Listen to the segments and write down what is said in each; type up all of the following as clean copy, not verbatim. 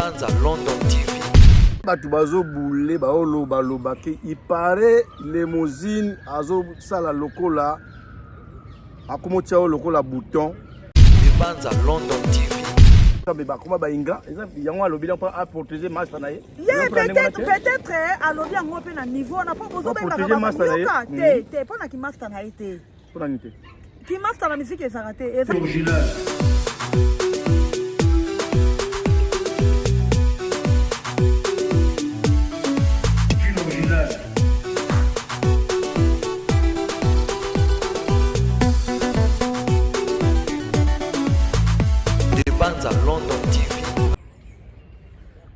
Banza London TV. Bato bazobule baolobaloba ke ipare limousine azosala lokola akomotia oyo lokola bouton. Banza London TV. Nzambe bakoma ba ingrat eza yango alobi mpo aprotéger masta na ye. Ye peut-être peut-être eh, alobi yango mpe na niveau wana mpo bozobengaka bayoka te te mpo na kimasta na ye te. Mpo na nini te? Kimasta na miziki ezalaka te. Eza original. Banza London TV.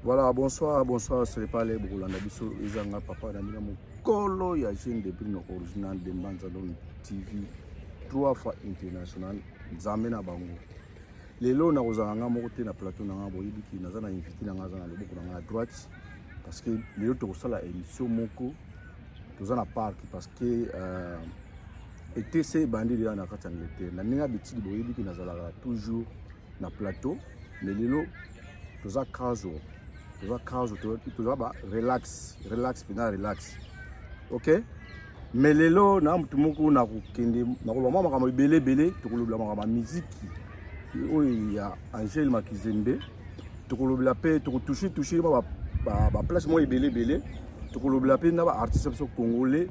Voilà, bonsoir, bonsoir, ce n'est pas les Boulanda biso ezanga papa na bino mokolo ya jeune de Brino original de Mbanza London TV trois fois international nzambe na bango. Lelo nakozala nga moko te na plateau na nga boyebi ki naza na invité na nga aza na loboko na nga à droite parce que lelo tokosala émission moko toza na parc parce que euh, ETC ebandi deja na kati ya Angleterre na ndenge ya bitidi boyebi ki nazalaka toujours na plateau mais lelo toza casual toza casual toza ba relax relax mpenza relax ok mais lelo na motu moko nakokende nakoloba mwa makambo ebele ebele tokolobela makambo ya miziki oyo ya Angèle Makizembe tokolobela mpe tokotouche touche mwa baplace moko ebele ebele tokolobela mpe na baartiste biso congolais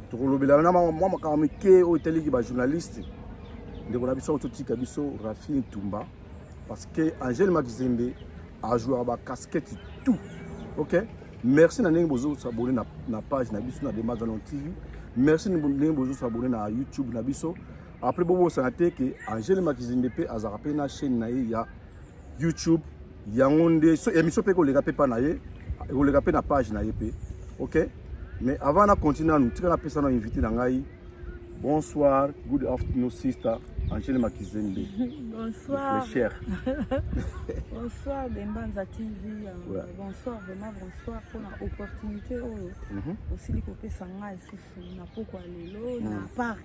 tokolobela na mwa makambo mike oyo etaliki bajournaliste ndeko na biso oyo totika biso Rafi Ntumba parce que Angèle Makizembe ajouaka bacasquette tout ok merci na ndenge bozo s'abonner na, na page na biso na Demazalon TV merci na ndenge bozo s'abonner na YouTube na biso après bobosana te ke Angèle Makizembe mpe azalaka mpe na chaîne na ye ya YouTube yango nde so émission mpe ekoleka mpe mpa na ye ekoleka mpe na page na ye mpe ok mais avant na continue nanu tika napesa na invité na ngai bonsoir good afternoon sister Angèle Makizembe. Bonsoir. Cher. Bonsoir Dembanza TV. Euh, Ouais. Bonsoir vraiment bonsoir pour la opportunité oyo. Osili kopesa ngai lisusu na pokwa lelo na parc.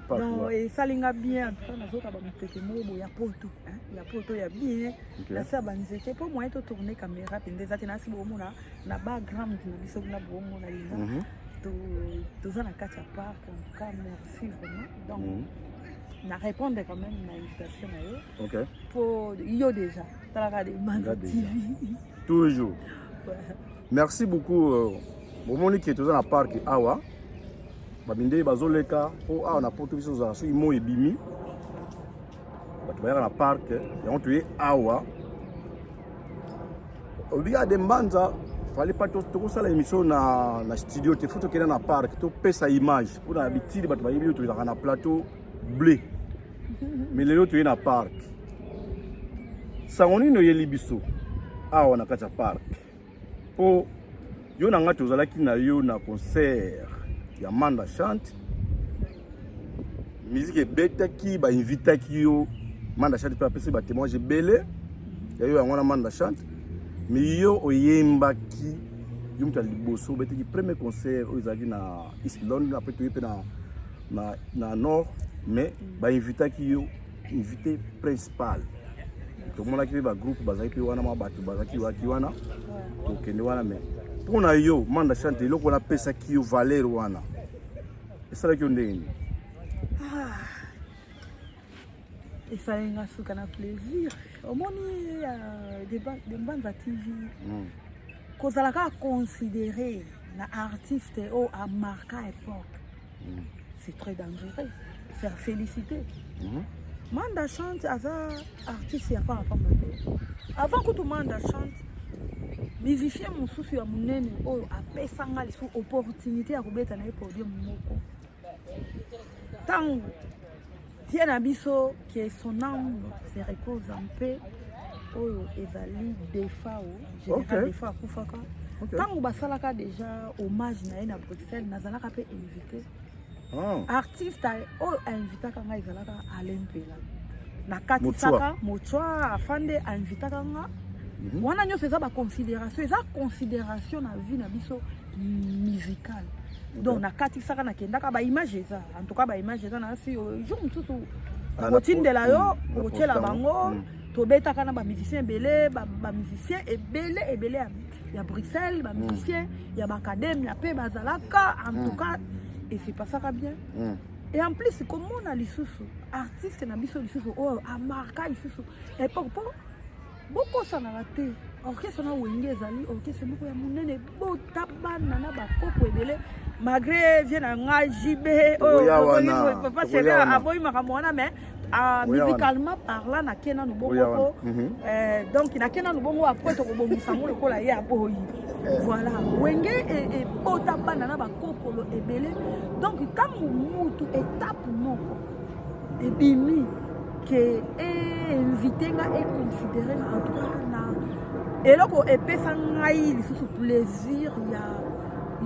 Parc, Donc ouais. esali nga bien en tout cas nazoka ba mopepe moko boye ya poto hein, ya poto ya bien. Ok. Na se ya banzete mpo moyen to tourner caméra mpenza eza te nasi bomona na background na biso kuna bomona eza toza na kati ya parc en tout cas merci vraiment donc na répondre quand même na invitation na yo Ok. po yo déjà talaka de Manza Nga déjà. TV Toujours. Ouais. Merci beaucoup. euh, bomoni ke toza na parc awa bamindei bazoleka mpo awa na poto biso tozala soki moi ebimi bato bayaka na parc yango toye awa obika de mbanza fallait pas tokosala émission na, na studio te fo tokenda na parc topesa image mpo na bitili bato bayebi oyo tozalaka na plateau bleu mais lelo toye na parc sango nini oyeli biso awa na kati ya parc mpo yo na ngai tozalaki na yo na concert ya Manda Chante musique ebetaki bainvitaki yo Manda Chante mpe apesi batémoignage ebele ya yo yango wana Manda Chante mais yo oyembaki yo moto ya liboso obetaki premier concert oyo ezalaki na East London après toye mpe na, na, na nord mais bainvitaki yo invité principal tomonaki mpe bagroupe bazalaki mpe wana mwa bato bazalaki waki wana tokende wana mais mpo na yo Manda Chante eloko wana apesaki yo valeur wana esalaki yo ndenge nini? Ah, esali nga suka na plaisir omoni euh, Dembanza TV kozala kaka considéré na artiste oyo amarka époque c'est très dangereux faire féliciter Manda Chante aza artiste ya pamba pamba te avant kutu Manda Chante musicien mosusu ya monene oyo apesanga lisusu opportunité ya kobeta na ye podium moko ntango tie na biso ke son âme se repose en paix oyo ezali Defao général Defao akufaka ntango basalaka déjà hommage na ye na Bruxelles nazalaka mpe invité artiste oyo ainvitaka ngai ezalaka Alain Mpela nakatisaka Motswa afande ainvitaka nga wana nyonso eza baconsidération eza considération na vie na biso musicale donc nakatisaka nakendaka baimage eza en tout cas baimage eza na si jour mosusu Ah, okotindela yo na okotiela poste yango. bango. Tobetaka na bamusicien ebele, bamusicien ebele ebele ya Bruxelles, bamusicien ya baacadémie mpe bazalaka. En tout cas, esepasaka bien. Et en plus, komona lisusu artiste na biso lisusu oyo amarka lisusu époque, mpo bokosanaka te, orchestre na Wenge ezali orchestre moko ya monene, bota bana na bakoko ebele, malgré vie na ngai JB oyo, papa chéri, aboyi makambo wana, mais musicalement parlant, nake nanu bongo po donc nake nanu bongo, après tokobongisa yango lokola ye aboyi. Voilà, Wenge ebota bana na bakokolo ebele. Donc ntango mutu étape moko ebimi ke einvite nga, econsidere nga, en tout cas na eloko epesa ngai lisusu plaisir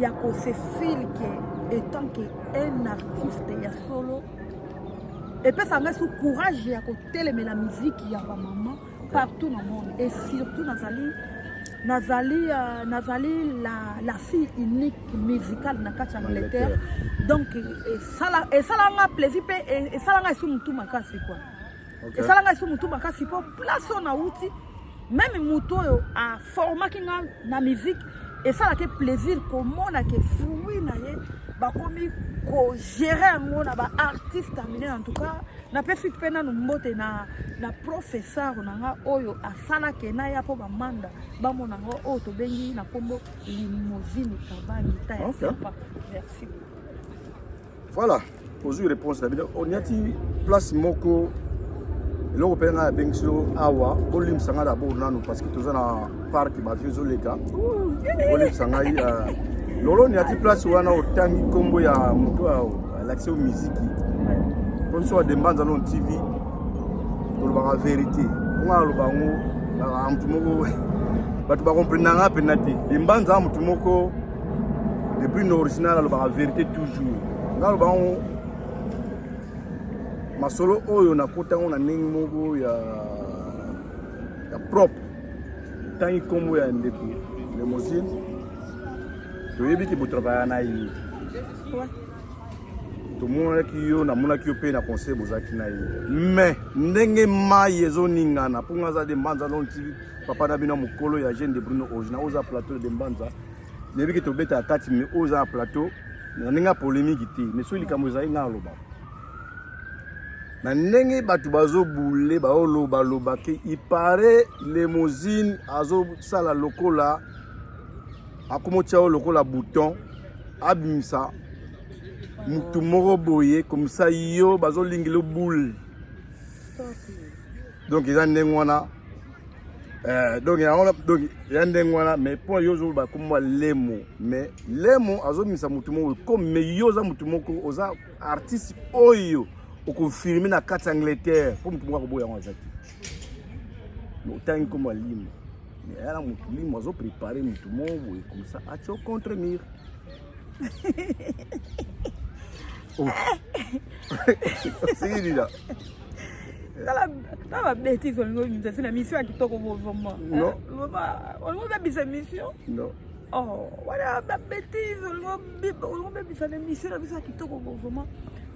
ya kose feel ke étant que un artiste ya solo, epesa ngai su courage ya kotelemela miziki ya bamama partout na monde. Et surtout nazali la fille unique musicale na kati ya Angleterre. Donc esalanga plaisir mpe esalanga esu mutu makasi quoi. Esalanga esu mutu makasi mpo place oyo nauti, même mutu oyo aformaki nga na musique, esalaki plaisir komona ke fruit na ye bakomi kogérer yango na baartiste ya minene. En tout cas, napesi mpe nanu mbote na professeur na nga oyo asalaki na ya mpo bamanda bamona ngo, oyo tobengi na nkombo Limousine Kabangi ta ya serpa. Merci. Voilà, ozwi réponse na bino. Oniati place moko, eloko mpe ngai abengisi yo awa, bolimbisa ngai d'abord nanu parce que toza na parc, bavie ezoleka, bolimbisa ngai. Lolo, oniati place wana, otangi nkombo ya moto alakisi yo miziki. Mpo biso badembanza no TV tolobaka vérité. Mpo ngai aloba yango, motu moko bato bakomprenanga mpenza te. Dembanza, motu moko depuis na original alobaka vérité toujours. Ngai aloba yango, masolo oyo nakota yango na ndenge moko ya propre. Ntangi nkombo ya ndeko Limousine, toyebi ke botravaya na ye. Tomonaki yo, namonaki yo mpe na conseil bozalaki na ye, mais ndenge mai ezoningana, mpo nga aza de Mbanza non TV, papa na bino mokolo ya jeune de Bruno original, oyo oza plateau de Mbanza, nayebi ke tobeta kati, mais oyo oza na plateau na ndenge ya polémique te, mais soki likambo ezali, nga aloba na ndenge bato bazobule, baolobaloba ke ipare Limousine azosala lokola akomotia oyo lokola bouton, abimisa mutu moko boye komisa yo, bazolingela boule. Donc eza ndenge wana, donc yango, donc eza ndenge wana. Mais mpo yo ozoloba komwa Lemo, mais Lemo azobimisa mutu moko comme, mais yo oza mutu moko, oza artiste oyo okonfirme na kati ya Angleterre, mpo mutu moko akoboya yango aza te. Otangi kombo ya Limo, mais aya na mutu Limo azoprépare mutu moko boye comme ça atio contre mur. Oh. Siki nini? Tala babêtises olingi obimisa si na mission ya kitoko bo vraiment. Non. Olingi obebisa mission. Non. Oh, wana babêtises olingi obebisa na mission na biso ya kitoko bo vraiment.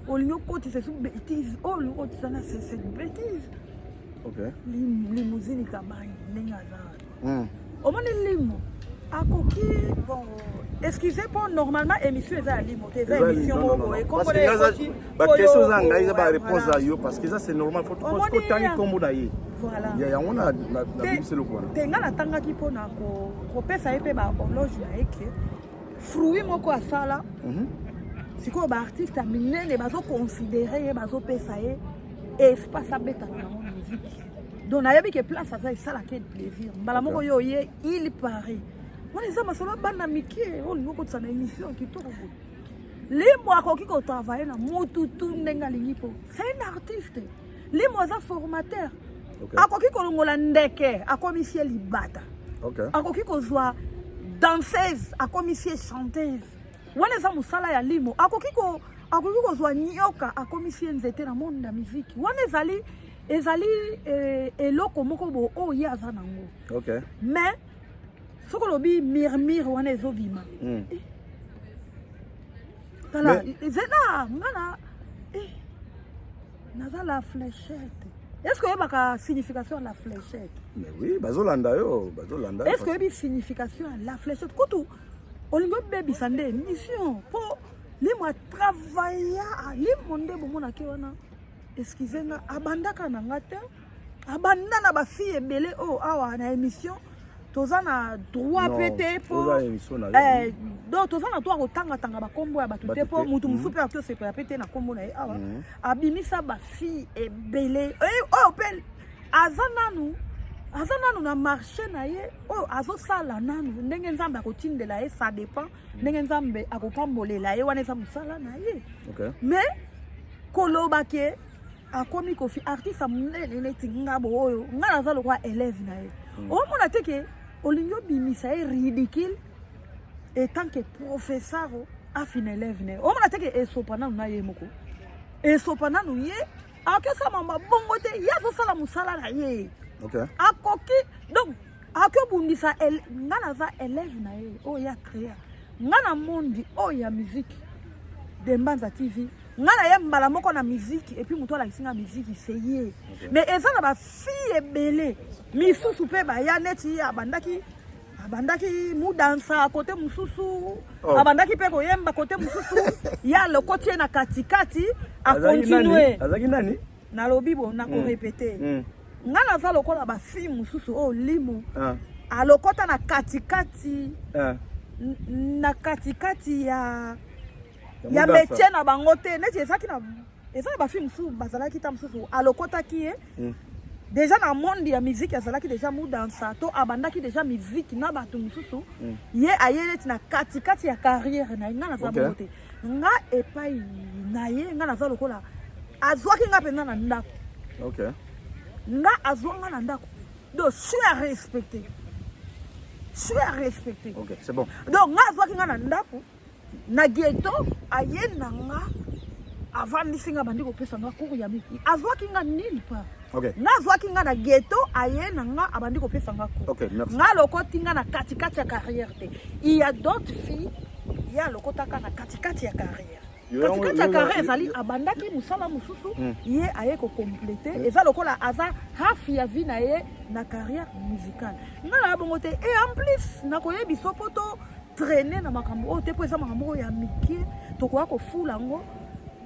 Olingi okotisa esu bêtise oyo olingi okotisa na cette bêtise. Limousine Kabangi ndenge aza, omoni Limo akoki, bon, excusez, mpo normalement émission eza ya Limo te, eza émission moko boye. Baquestion eza ngai, eza baréponse ya yo, parce que eza, c'est normal, faut otangi nkombo na ye. Yango nabimisi eloko wana. Te, ngai natangaki mpona kopesa ye mpe bahorloge na ye ke fruit moko asala. Sikoyo baartiste ya minene bazoconsidere ye, bazopesa ye espace abetaka nango musique. Donc nayebi ke place aza esalaka ye plaisir. Mbala moko yo ye, il paraît wana eza masolo bana mike oyo olingi okotisa na émission ya kitoko boye. Limo akoki kotravaille na mutu tu ndenge alingi mpo c'est un artiste. Limo aza formateur. Akoki kolongola ndeke, akomisi ye libata. Akoki kozwa danseuse, akomisi ye chanteuse. Wana eza mosala ya Limo. Akoki kozwa nyoka, akomisi ye nzete na monde ya musique. Wana ezali eloko moko bo oyo ye aza nango. Mais soki olobi murmure wana ezobima, tala, ezela nga na naza la fléchette. Est ce que oyebaka signification ya la fléchette? Mais oui, bazolanda yo, bazolanda. Est ce que oyebi signification ya la fléchette? Kutu olingi obebisa nde mission mpo limo atravaya limo nde bomonaki wana. Excuse nga, abandaka na nga te, abanda na bafille ebele oyo awa na émission. Toza na droit mpe te po donc toza na droit kotangatanga bakombo ya bato te, mpo motu mosusu mpe akoki osepela mpe te na kombo na ye awa. Abimisa bafille ebele oyo mpe aza nanu na marché na ye oyo azosala nanu ndenge Nzambe akotindela ye. Ça dépend ndenge Nzambe akopambolela ye, wana eza mosala na ye. Mais koloba ke akomi Kofi, artiste ya monene neti ngabo oyo nga naza lokola élève na ye, omona te ke olingi obimisa ye ridicule etant que professeur afina élève na ye. Omona te ke esopa nanu na ye moko, esopa nanu ye akosala mabongo te, ye azosala mosala na ye. Akoki donc akoki obundisa nga naza élève na ye oyo ya créa nga na mondi oyo ya musique de Mbanza TV. Nga na ye mbala moko na musique et puis moto alakisi nga musique, c'est ye. Mais eza na bafille ebele misusu mpe baya neti ye abandaki mudansa kote mosusu. Abandaki mpe koyemba kote mosusu, ye alokoti ye na katikati, acontinue. Azalaki nani? Nalobi bo nakorépéter. Nga naza lokola bafille mosusu oyo limo alokota na katikati, na katikati ya métier na bango te. Neti ezalaki na eza na bafille mosusu bazalaki ta mosusu alokotaki ye déjà na monde ya musique, azalaki déjà mudansa to abandaki déjà musique na bato mosusu, ye aye neti na katikati ya carrière na ye. Nga naza bongo te. Nga epai na ye, nga naza lokola azwaki nga mpenza na ndako. Nga azwa nga na ndako, donc suis à respecter, suis à respecter. Ok, c'est bon. Donc nga azwaki nga na ndako na ghetto, aye na nga, avandisi nga, bandi kopesa nga cours ya miki. Azwaki nga nulle part. Nga azwaki nga na ghetto, aye na nga, abandi kopesa nga cours. Ok, merci. Nga alokoti nga na katikati ya carrière te. Il y a d'autres filles ye alokotaka na katikati ya carrière. Katikati ya carrière ezali abandaki mosala mosusu, ye aye kocompléter. Eza lokola aza half ya vie na ye na carrière musicale. Nga na ya bongo te. Et en plus nakoyebi so mpo to traîner na makambo oyo te, mpo eza makambo oyo ya mike, tokoya kofula yango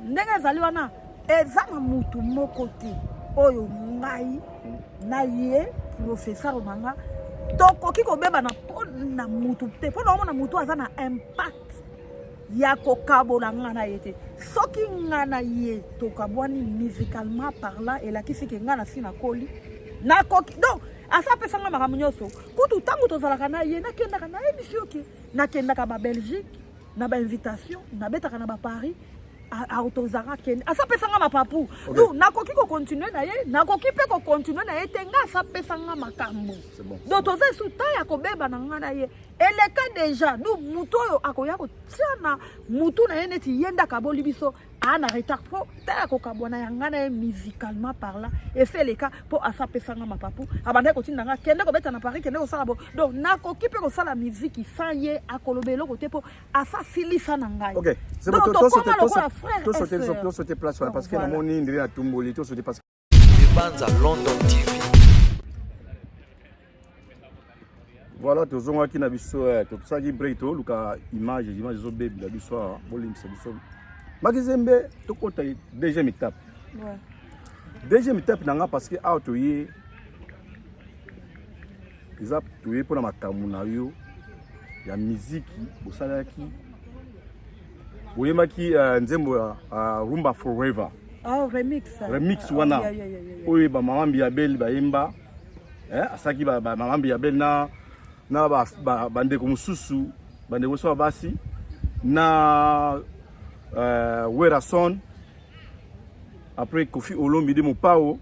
ndenge ezali wana. Eza na mutu moko te oyo ngai na ye professeur na nga tokoki kobebana mpo na mutu te, mpo na omona mutu aza na impact ya kokabola nga na ye te. Soki nga na ye tokabwani musicalement parlant, elakisi ke nga na si nakoli, nakoki. Donc asa apesanga makambo nyonso. Kutu ntango tozalaka na ye, nakendaka, nayebisi yo ke nakendaka Babelgique na bainvitation, nabetaka na Baparis, autorisaka kende. Asa apesanga mapapu. Donc nakoki kocontinuer na ye, nakoki mpe kocontinuer na ye te. Nga asa apesanga makambo. C'est bon. Donc toza esu ta ya kobeba na nga na ye eleka déjà. Donc motu oyo akoya kotia na mutu na ye neti ye nde akaboli biso, aa na retard, mpo ta ya kokabwana ya nga na ye musicalement parlant ese eleka, mpo asa apesanga mapapu, abandaki kotinda nga kende kobeta na Paris, kende kosala bo. Donc nakoki mpe kosala miziki sans ye akoloba eloko te, mpo asa silisa na ngai. Ok, c'est bon. Donc tokoma lokola frère To et sauter, sœur. to sauter place wana Donc, parce que voilà. namoni ndenge natumboli, to sauter parce Banza London TV. Voilà, tozongaki na biso, tosalaki break, toluka image ezobebela biso awa, bolimbisa biso. Makizembe, tokota deuxième étape. Deuxième étape na nga, parce que awa toye eza toye mpona makambo na yo ya miziki. Bosalaki, boyembaki nzembo ya Rumba Forever. Oh, remix. Remix wana. Oh, yeah. Oyo bamama Mbiabel bayemba, asalaki bamama Mbiabel na bandeko mosusu, bandeko mosusu ya basi na Werason, après Kofi Olomide Mopao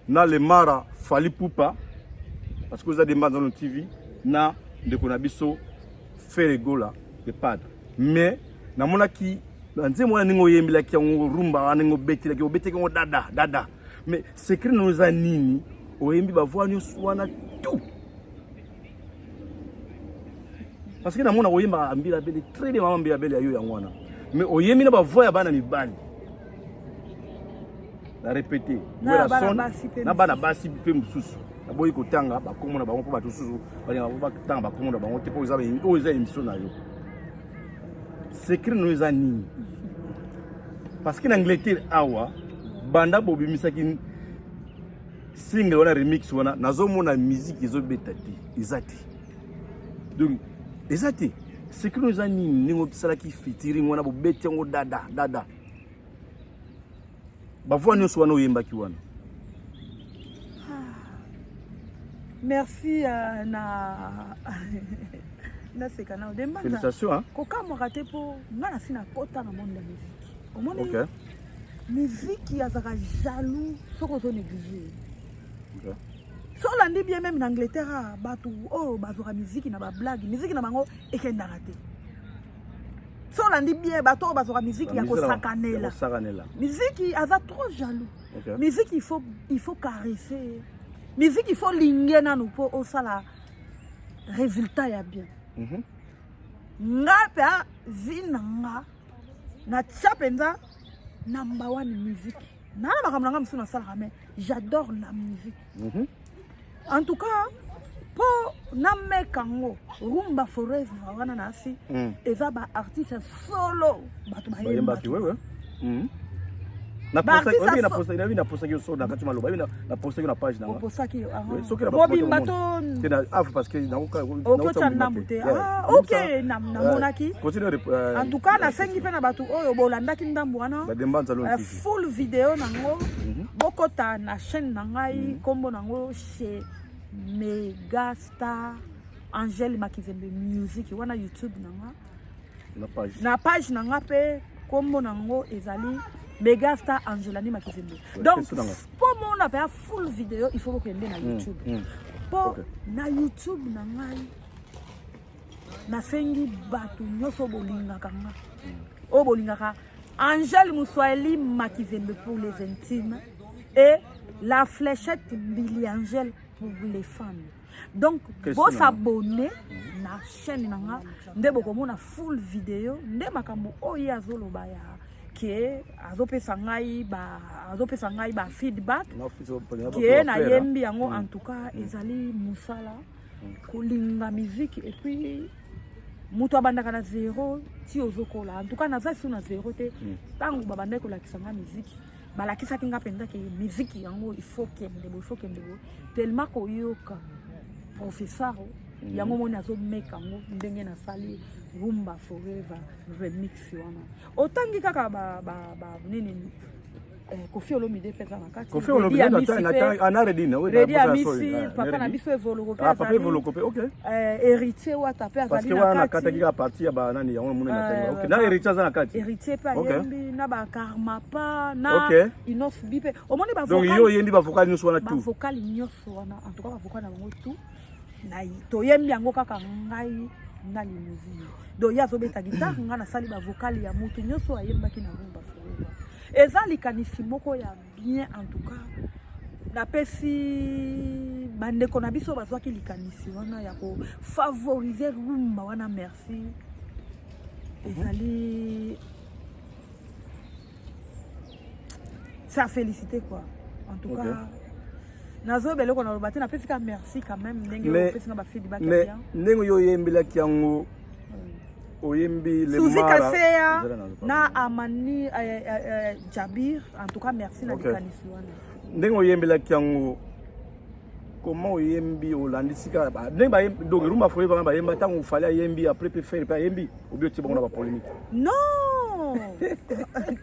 na Lemara Fally Ipupa, parce que oza de Mbanza TV na ndeko na biso Ferre Gola de Padre. Mais namonaki na nzembo wana ndenge oyembelaki yango rumba wana, ndenge obetelaki, obetaki yango dada dada. Mais secret na yo eza nini? Oyembi bavoix nyonso wana tout, parce que namona oyembaka Mbila Bele très bien, mama Mbila Bele ya yo yango wana, mais oyembi na bavoix ya bana mibali. Na répété. Na bana basi pe na bana basi pe mosusu. Naboyi kotanga bakombo na bango mpo bato mosusu balingaka batanga bakombo na bango te mpo oyo eza émission na yo. Secret no eza nini? Parce que na Angleterre awa banda bobimisaki single wana remix wana nazomona musique ezobeta te eza te donc eza te secret no eza nini ndenge osalaki featuring wana bobeti yango dada dada bavoi nyonso wana oyembaki wana. Merci na naseka nao de Mbanza. Félicitations hein. Kokamwaka te mpo nga nasi nakota na monde ya musique omoni. Okay. Musique azalaka jaloux soki ozo néglige. Okay. So olandi bien, même na Angleterre ah, bato oyo bazwaka musique na bablague, musique na bango ekendaka te. So olandi bien, bato oyo bazwaka musique ya kosakanela, kosakanela, musique aza trop jaloux. Okay. Musique, il faut caresser musique, il faut linge nanu mpo osala résultat ya bien. Nga mpe vi na nga natia mpenza number one musique naa na makambo na nga mosusu nasalaka, mais j'adore la musique. En tout cas, mpo nameka yango Rumba Forever wana na asi, eza baartiste solo bato bayembaki. bayembaki. Wewe Baartiste naposaki yo so na kati maloba, napostaki na page nanga. Oposaki? Ouais, soki na mobimba to te na af parce que okotya ndambu te. Ah, ok, namonaki. Continue. En tout cas, nasengi mpe na bato oyo bolandaki ndambu wana, ba De Mbanza Lon TV. Full video nango, bokota na chaîne na ngai, nkombo nango chez Megastar Angèle Makizembe Music wana, YouTube na nga. Na page. Na page na nga mpe, nkombo nango ezali Megastar Angelani Makizembe. Donc question nanga. mpo mona mpe ya full video, il faut bokende na YouTube, mpo na YouTube na ngai nasengi bato nyonso bolingaka nga, oyo bolingaka Angèle Muswahili Makizembe pour les intimes et la fléchette Mbili Angèle pour les femmes, donc Question. Bosabone na chaîne na nga nde bokomona full video nde makambo oyo ye azoloba ya ke azopesa ngai ba feedback ke nayembi yango. En tout cas, ezali mosala kolinga musique et puis moto abandaka na zéro ti ozokola. En tout cas, naza su na zéro te. Ntango babandaki kolakisa nga musique, balakisaki nga mpenza ke musique yango il faut kende boye, il faut kende boye, tellement koyoka professeur yango moni azomeka yango ndenge nasali Rumba Forever remix wana. Otangi kaka ba nini, Kofi Olomide mpe eza na kati. Kofi Olomide ana Redi na Redi Amisi, papa na biso Evoloko mpe. Papa Evoloko mpe, ok. Héritier Wata mpe azali na kati. Nakataki kaka partie ya banani yango namoni na, ok, na Héritier aza na kati. Héritier mpe ayembi na bakarmapa na Inos B mpe omoni. Donc yo oyembi bavocal nyonso wana tout? Bavocal nyonso wana, en tout cas bavocal na bango tout toyembi yango kaka ngai na Limousine. Donc ye azobeta guitare, ngai nasali bavocal ya motu nyonso ayembaki na Rumba Forever. Eza likanisi moko ya bien. En tout cas, napesi bandeko na biso bazwaki likanisi wana ya kofavoriser rumba wana merci. Ezali, c'est à féliciter quoi, en tout cas. Nazoyeba eloko naloba te, napesi ka merci quand même ndenge opesinga bafeedback. Mais ndenge oyo oyembelaki yango, oyembi. Suzi Kaseya na Amani Jabir, en tout cas merci na likanisi wana. Ndenge oyembelaki yango, comment oyembi? Olandisi kaka ndenge donc Rumba Forever wana bayemba, ntango Fally ayembi, après mpe Ferre mpe ayembi, obi otie bango na bapolémique? Non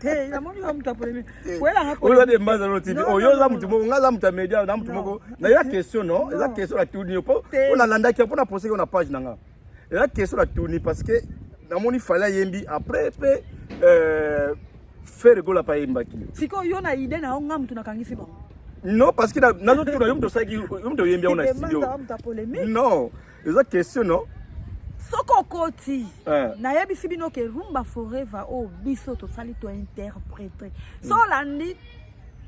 te, namoni yo moto ya polémique, koyelanga. Oyo de Mbanza Lolo TV, oyo oza motu moko, nga aza moto ya média na motu moko na eza question. Non, eza question natuni yo mpo nalandaki, mpo na postaki na page na nga. Eza question natuni parce que namoni Fally ayembi, après mpe Ferre Gola mpe ayembaki. Sikoyo yo na idée na yo, nga motu nakangisi bango? Non, parce que nazotuna yo, moto osalaki, yo moto oyembi yango na studio. Non, eza question, non. Soki okoti, nayebisi bino ke Rumba Forever oyo biso tosali, tointerprete. So olandi,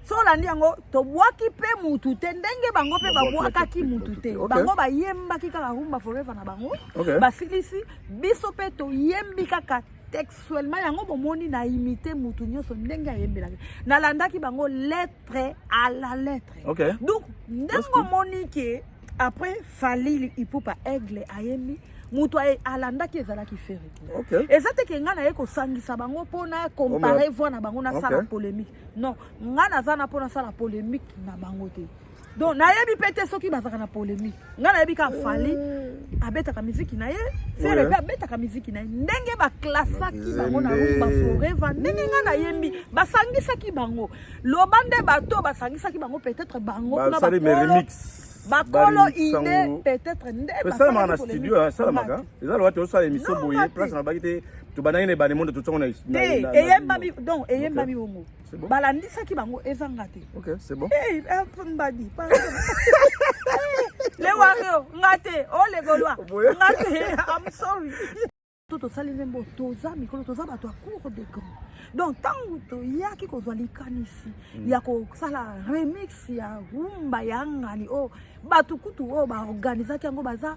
so olandi yango, tobwaki mpe mutu te ndenge bango mpe babwakaki mutu te. Bango bayembaki kaka Rumba Forever na bango, basilisi. Biso mpe toyembi kaka. Textuellement yango bomoni na imite mutu nyonso ndenge ayembelaki. Nalandaki bango lettre à la lettre. Okay. Donc ndenge omoni ke après Fally Ipupa Aigle ayembi moto alandaki ezalaki Ferre. Okay. Eza te ke ngai naye kosangisa bango mpo na comparer Oh, voix na bango nasala Okay. polémique. Non, ngai naza na mpo nasala polémique na bango te. Donc nayebi mpe te soki bazalaka na polémique. Ngai nayebi kaka Fally abetaka miziki na ye, Ferre Ouais. mpe abetaka miziki na ye. Ndenge baklasaki bango na Nzembe. Rumba Forever, ndenge ngai nayembi, basangisaki bango. Loba nde bato basangisaki bango peut-être bango kuna Basali mais bakolo remix. bakolo Ba remix idée yango. peut-être nde esalamaka na basalaki studio polémique. esalamaka eza loka tozosala émission Non, boye nga te. place nalobaki te tobandaki na ebande monde totiango na te eyembami donc eyembami bongo C'est bon. balandisaki bango ezanga te. Ok, c'est bon. Hey, mbadi, pardon. Le wario nga te o le gaulois Boye. nga te, I'm sorry. To tosali nzembo, toza mikolo, toza bato ya cour de grand. Donc ntango toyaki kozwa likanisi ya kosala remix ya rumba ya ngani oyo, bato kutu oyo baorganizaki yango baza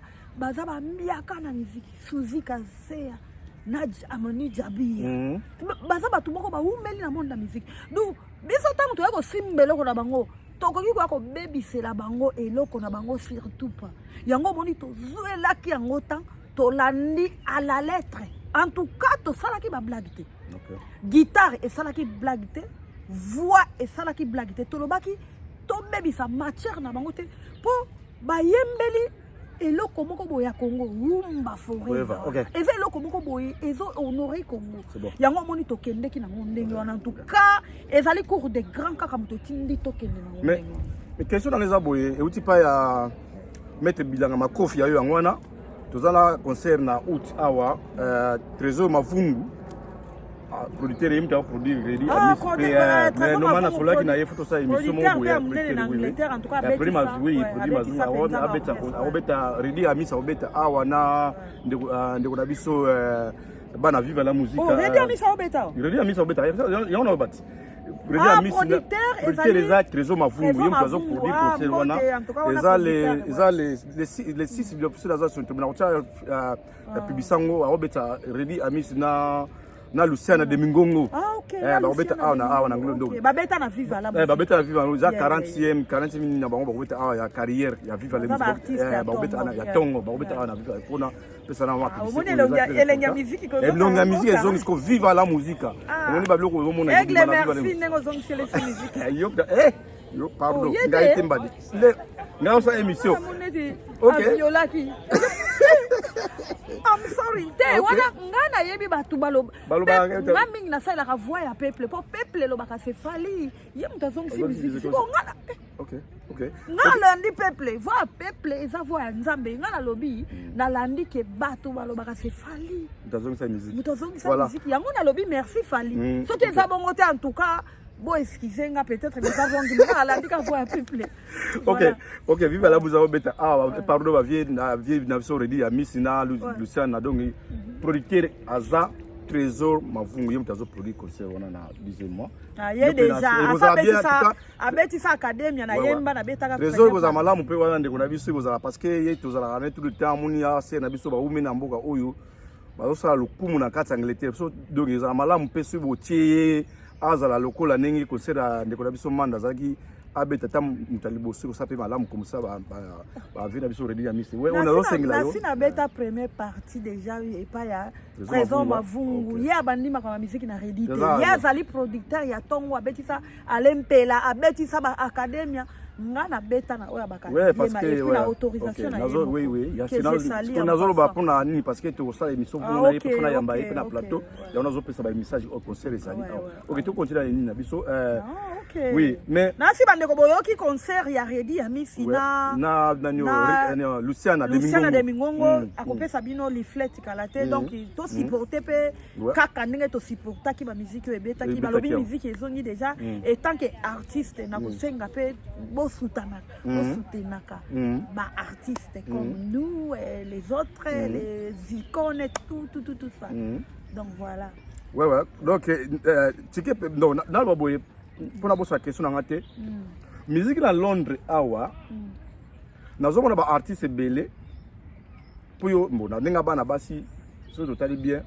bambiaka na miziki, Suzi Kaseya na Amoni Jabir. Baza bato moko bawumeli na monde ya musique. Donc biso ntango toya kosimba eloko na bango, tokoki koya kobebisela bango eloko na bango, surtout pas. Yango omoni tozwelaki yango temps, tolandi à la lettre. En tout cas tosalaki bablague te. Guitare esalaki blague te, voix esalaki blague te. Tolobaki tobebisa matière na bango te, mpo bayembeli eloko moko boye ya Congo, Rumba Forever. Forever, ok. Eza eloko moko boye ezo honore Congo. C'est bon. Yango omoni tokendeki nango ndenge wana. En tout cas ezali cour de grand kaka moto etindi tokende nango Mais ndenge wana. Mais question nanga eza boye, euti pa ya maître Bilanga Makofi ya yo. Yango wana toza na concert na août awa, Trésor Mavungu, ah, producteur, ye moto aproduire Redi. Ah, Amis producteur, pe, ouais, mais Trésor normalement Mavungu, nasolaki na ye, faut tosala émission moko producteur boye mpe ya ya monene na producteur, oui. Angleterre, en tout cas, Ya produit abetisa, oui, ouais, produit abetisa Mavungu, mpenza abeta ba orchestre, akobeta Redi Amis, akobeta awa na ndeko, ah, ndeko na biso, bana Vive la Musique. Oh, Redi Amis aobeta? Redi Amis akobeta yango na bati Redi Ah, Amis producteur, producteur ezali eza Trésor Mavungu, ye Trésor moto azo Mavungu, produire ah, concert wana. mbote, en tout cas, wana Eza le producteur, eza les six biso naza sur na kotia publisa yango. Akobeta Redi Amis na Luciana de Mingongo. Ah, ok. Eh, na bakobeta Luciana awa na de awa na Mingongo, Nglondo. ok. Babeta na Viva la Eh, Musique. babeta na Viva, eza 40e 40 minutes na bango. Bakobeta awa ya carrière ya Viva la Baza Musique. ba-artiste Eh, ya bakobeta tongo, awa ya tongo, bakobeta awa na Viva mpona pesa na Ah, omoni elenge ya musique kozonga elongi ya na musique mboka. ezongi siko Viva la Musique. Ah. Omoni babiloko ozomona Aigle, ezobima na Viva la merci Musique. ndenge ozongisela esi musique. Eh, yo eh, yo pardon. Oh, ye te. Ngai te mbadi nde ngai osala émission. Wana moneti Ok. aviolaki. I'm sorry te. Ok. Wana ngai nayebi bato baloba Balobaka nga mingi nasalelaka voix ya peuple, mpo peuple elobaka c'est Fally, ye moto azongisi Azongisi musique musique. siko nga Ok. Nga nalandi peuple, voix ya peuple eza voix ya Nzambe. Nga nalobi, nalandi ke bato balobaka c'est Fally Moto azongisa musique. Moto azongisa Voilà. musique. Yango nalobi merci Fally. Soki eza bongo te, en tout cas bo excuse nga, peut-être eza bongi, nga nalandi ka voix ya peuple. Ok. Voilà. Ok, Viva la Musique obeta awa. Pardon, bavie na vie na biso Redi Amisi na Luciana. Donc producteur aza Trésor Mavungu, ye moto azoproduire concert wana na 10e mois. Ah, ye déjà asa abetisa academia na yemba nabetaka. Trésor, ekozala malamu mpe wana ndeko na biso, ekozala parce que ye tozalaka ne tout le temps, amoni ase na biso baumi na mboka oyo bazosala lokumu na kati ya Angleterre. So donc ezala malamu mpe soki botie ye azala lokola ndenge concert ya ndeko na biso Manda azalaki abeta ata moto ya liboso, ekosala mpe malamu komisa bavie na biso Redi ya misi oyo nazosengela yo. Nasi nabeta première partie déjà epai ya Trésor Trésor Mavungu. Mavungu. Ye abandi makambo ya misiki na Redi te. Eza- Ye azali producteur ya ntongo, abetisa Alempela, abetisa baacademia. Nga nabeta na oyo ya Ouais, parce que baacademia ouais. na autorisation Ok, na ye nazo moko. oui oui ya Que je salue en nazoloba passant. mpona nini? Parce que tokosala émission Ah, mpona ye ok, mpe mpona yamba ye mpe na ok, plateau. Ouais. Yango nazopesa bamessage oyo concert ezali Ouais, awa. Ouais. Ok, tokontinue na nini na biso Ah, ok. Oui, mais nasi bandeko boyoki concert ya Redi ya Misi na na nani Luciana de Luciana de Mingongo. Mingongo akopesa bino leaflet kala te. Donc tosupporte mpe kaka ndenge tosupportaki bamiziki oyo ebetaki. Ebetaki Balobi yango. miziki ezongi déjà. En tant que artiste, nakosenga mpe bosutanaka, bosoutenaka baartiste comme nous et les autres, les icônes, tout tout tout tout ça. Donc voilà. Ouais, donc ticket non, naloba boye mpona bosala question na nga te. Musique na Londres awa, nazomona baartiste ebele mpo yo mbo na ndenge bana basi, soki totali bien.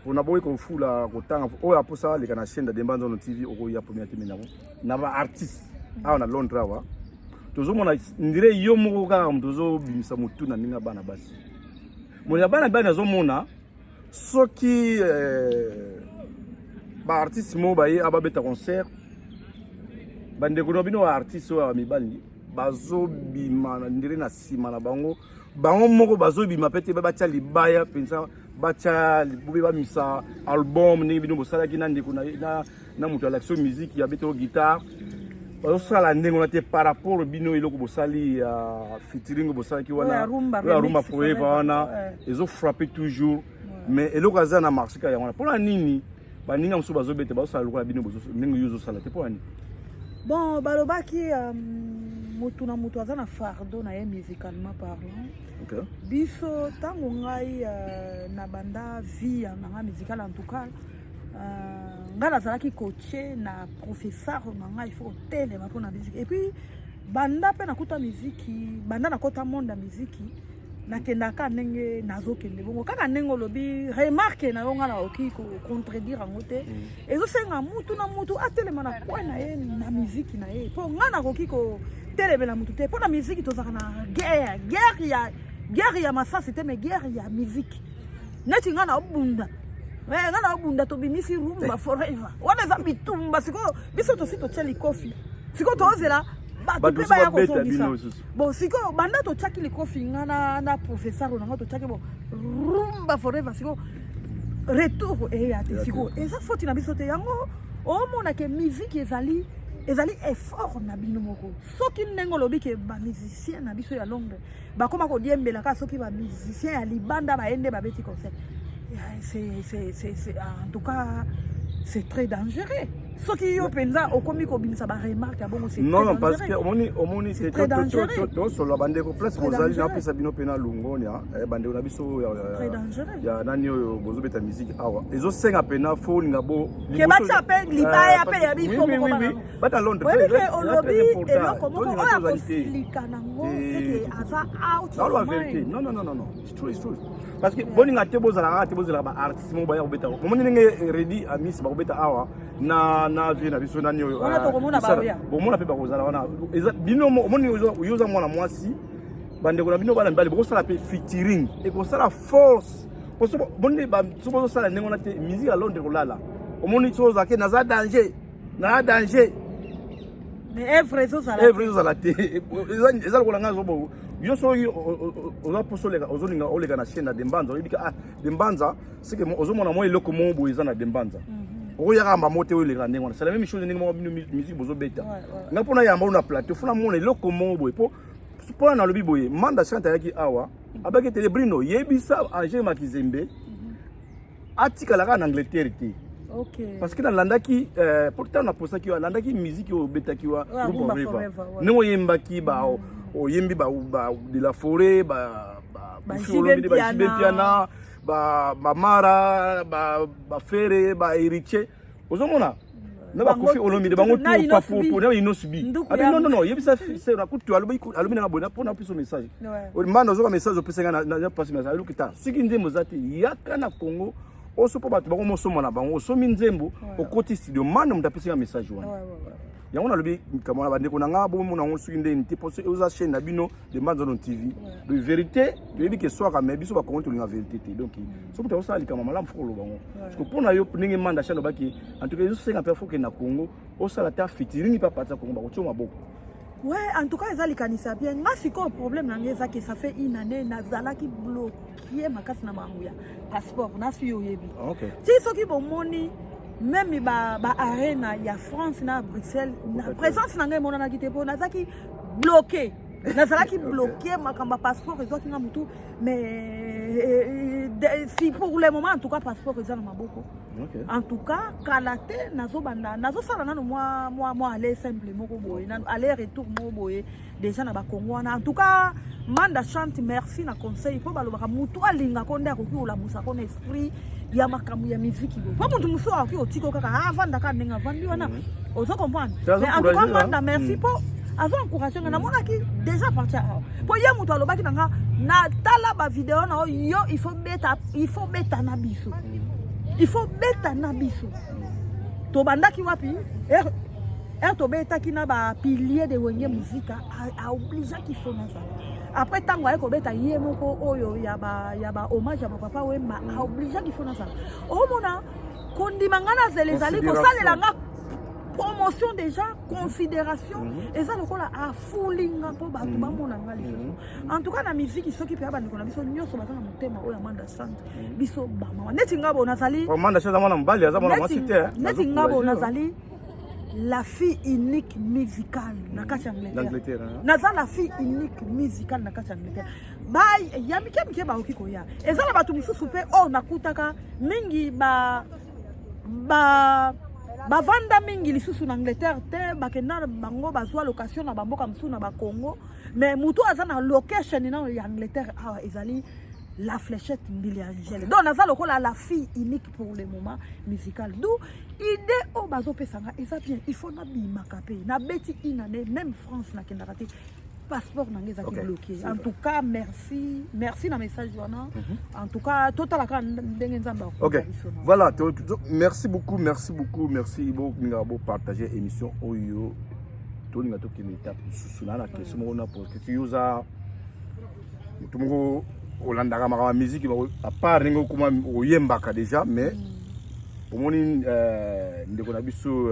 Mpona boyi kofula kotanga oyo aposa aleka na chaîne ya Dembanzono TV, okoya première te minako na ba artiste awa na Londres awa tozomona ndire yo moko kaka moto ozobimisa motu na ndenge ya bana basi moni ya bana bani azomona soki ba artiste moko baye ababeta concert, bandeko na bino ba artiste oyo ya mibali bazobima na ndire na nsima na bango, bango moko bazobima mpe te, batya libaya mpenza, batya bobe, bamisa album ndenge bino bosalaki na ndeko na moto alakisi yo musique ya betelo guitare. Bazosala ndenge wana te par rapport bino eloko bosali ya featuring bosalaki wana ya Rumba oyo ya Rumba Remix Forever Forever, wana ezofrappe toujours. Mais eloko aza na marché kaka yango wana. Mpona nini baninga mosusu bazobeta, bazosala lokola bino ndenge yo ozosala te? Mpona nini? Bon, balobaki motu na motu aza na fardeau na ye, musicalement parlant. Biso ntango ngai na banda vie ya nanga musicale, en tout cas ngai nazalaki coaché na professeur na ngai, il faut kotelema mpona musique. Et puis banda mpe nakuta miziki, banda nakota monde ya miziki, nakendaka ndenge nazokende bongo kaka ndenge olobi. Remarque na yo, ngai nakoki kocontredire yango te. Ezosenga mutu na mutu atelema na coin na ye na miziki na ye, mpo ngai nakoki kotelemela mutu te. Mpo na miziki tozalaka na guerre, guerre ya masasi te, mais guerre ya miziki. Neti ngai naobunda, ngai naobunda, tobimisi Rumba Forever wana, eza bitumba. Sikoyo biso tosi totia likofi, sikoyo tozela bato mpe baya kozongisa. Bon, sikoyo banda totiaki likofi, nga na professeur na nga totiaki bon Rumba Forever, sikoyo retour eya te. Sikoyo eza foti na biso te. Yango omonake musique ezali effort na bino moko. Soki ndenge olobi ke bamusicien na biso ya Londres bakóma kodiembela kaka soki bamusicien ya libanda baye nde babeti concert, c'est en tout cas, c'est très dangereux. Soki yo mpenza okomi kobimisa baremarque ya bongo. Non, non, parce que omoni tosolola, bandeko, place bozali, napesa bino mpena lungonia, bandeko na biso ya nani oyo bozobeta musique awa, ezosenga mpena fo olinga bo ke batya mpe libaya mpe ya biso moko. Bata Londres. Oyebi ke olobi eloko moko oyo akosilika nango, seke aza out of vérité. Non, non, non, non, non, it's true, it's true, parce que boninga te, bozalaka kaka te, bozelaka baartiste moko baya kobeta. Omoni ndenge Redi Amis bakobeta awa na vie na biso nani oyo. Bomona mpe bakozala wana. Eza bino, omoni, yo oza mwana mwasi, bandeko na bino bana mibali bokosala mpe featuring, ekosala force. Boni so bozosala ndenge wana te, musique ya Londres kolala. Omoni so ozalake naza danger, na danger. Mais œuvre ezozala. Œuvre ezozala te. Eza lokola ngai azobo yo, soki oza mposa oleka, ozolinga oleka na chaîne na Dembanza, oyebi ka ah Dembanza, seke ozomona mwa eloko moko boye eza na Dembanza, okoyaka yamba mo te oyo eleka ndenge wana. C'est la même chose ndenge moko bino musique bozobeta. Ngai mpona yamba oyo na plateau, fona mona eloko moko boye. Mpo mpona nalobi boye, Manda Chante ayaki awa, abaki ete Brino yebisa Angel Makizembe atikala kaka na Angleterre te. Parce que nalandaki po ntango naposaki yo, alandaki musique oyo obetaki wa Rumba Forever, ndenge oyembaki, oyembi ba de la forêt, ba JB Mpiana, bamara, bafere, bahéritier, ozomona na bakofi Olomide, bango tupafupu na Innoss'B. Abi non, non, non, yebisa kutu alobi nanga boye mpona biso message mbanda ozoka message opesa nga na pasi message aloki ta soki nzembo eza te, yaka na Congo oso mpo bato bango mosomba na bango, osomi nzembo, okoti studio. Manda moto apesi nga message wana, yango nalobi kamona bandeko na nga bomona yango soki ndeni te, mpo oza chaîne na bino de Mbanzono TV de vérité. Toyebi ke swaka, mais biso bakongo tolinga vérité te. Donc soki moto azosala likambo malamu, fo koloba ngo. Parce que mpo na yo ndenge Manda Chante alobaki, en tout cas ezosenga mpe fo okende na Congo, osala ta featuring mpe apartir ya Congo bakotia maboko. Ouais, en tout cas eza likanisa bien. Nga sikoyo problème na ngai eza ke ça fait une année nazalaki bloqué makasi na makambo ya passeport nasi, yo oyebi. Ti soki bomoni même ba arena ya France na Bruxelles, na présence na ngai emonanaki te mpo nazalaki bloqué, nazalaki bloqué, makambo ya passeport ezwaki nga motu. Mais si pour le moment, en tout cas, passeport eza na maboko. En tout cas kala te nazobanda, nazosala nano mwa aller simple moko boye, nano aller retour moko boye déjà na bakongo wana. En tout cas Manda Chante, merci na conseil, mpo balobaka motu alingako nde akoki kolamusako na esprit ya makambo ya miziki boye, mpo motu mosusu akoki kotika kaka avandaka ndenge avandi wana, ozo comprendre. Mais en tout cas Manda, merci mpo azo encourage nga. Namonaki déjà partir awa mpo ye moto alobaki na nga, natala bavideo na yo, il faut beta, il faut beta na biso. Il faut beta na biso. Tobandaki wapi? Heure tobetaki na bapilier de Wenge Musica, aobligeaki faut nazala. Après, ntango aye kobeta ye moko oyo ya bahommage ya bapapa Wemba, aobligeaki faut nazala. Omona kondima nga nazela, ezali kosalela nga promotion déjà, considération. Eza lokola afulinga mpo bato bamona nga lisusu. En tout cas, na miziki, soki mpe ya bandeko na biso nyonso baza na motema oyo Amanda Chante, biso bamama neti nga bo nazali. Amanda Chante aza mwana mobali, aza mwana mwasi te. Neti nga bo nazali la fille unique musicale na kati ya Angleterre. Naza la fille unique musicale na kati ya Angleterre. Ba ya mike mike bakoki koya, eza na bato mosusu mpe oyo nakutaka mingi ba ba bavanda mingi lisusu na Angleterre te, bakenda bango, bazwa location na bamboka mosusu, na Bacongo. Mais motu aza na location nano ya Angleterre awa ezali la Fléchette Mbili Angele. Donc naza lokola la fille unique pour le moment musical. D'où idée oyo bazopesanga eza bien, il faut nabimaka mpe. Nabeti une année, même France nakendaka te, passeport na ngai ezalaki bloqué. En tout cas, merci, merci na message wana. En tout cas, totalaka ndenge Nzambe. Ok, voilà, merci beaucoup, merci beaucoup, merci. Bolingaka bopartage émission oyo. Tolinga tokende étape mosusu na question moko na pose. Yo oza motu moko olandaka makambo ya musique à part ndenge okoma oyembaka déjà, mais omoni ndeko na biso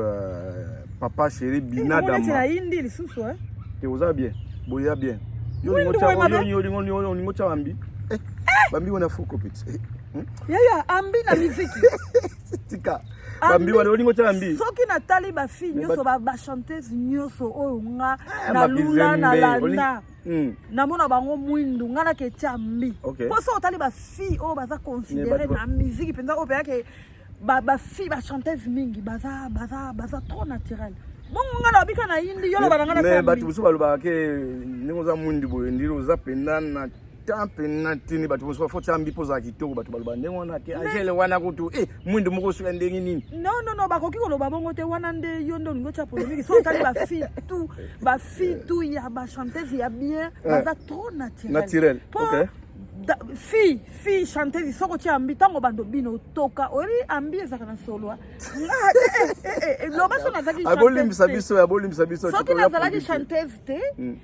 Papa Chéri Binadama. Yindi lisusu. Te, oza bien, boya bien. Yo olingo tia bambi, bambi wana foko peti. Yaya, ambi na miziki. Tika bambi wana, olingo tia bambi. Soki natali bafille nyonso, bachanteuse nyonso oyo nga nalula, nalanda, namona bango mwindu, nga nake tia mbi. Mpo so otali bafille oyo baza considéré na miziki mpenza, oyo mpeyake bafille bachanteuse mingi baza trop naturel. Bongo nga nabika na yindi, yo loba na nga. Na bato mosusu balobaka ke ndenge oza mwindu boye, ndiri oza mpenza na ta mpena tini. Bato mosusu bafo tia mbi mpo ozala kitoko. Bato baloba ndenge wana ke Angele wana kutu e mwindu moko soki ndenge nini. Non, non, non, bakoki koloba bongo te. Wana nde yo nde olingi otya polémique. So otali bafille tout, bafille tout ya bachanteuse ya bien baza trop naturel. Naturel. Po fille chanteuse, soki otia ambi, ntango bando bino toka, oyebi ambi ezalaka na solo. Loba so nazalaki Abolimbisa biso, abolimbisa biso. Soki nazalaki chanteuse te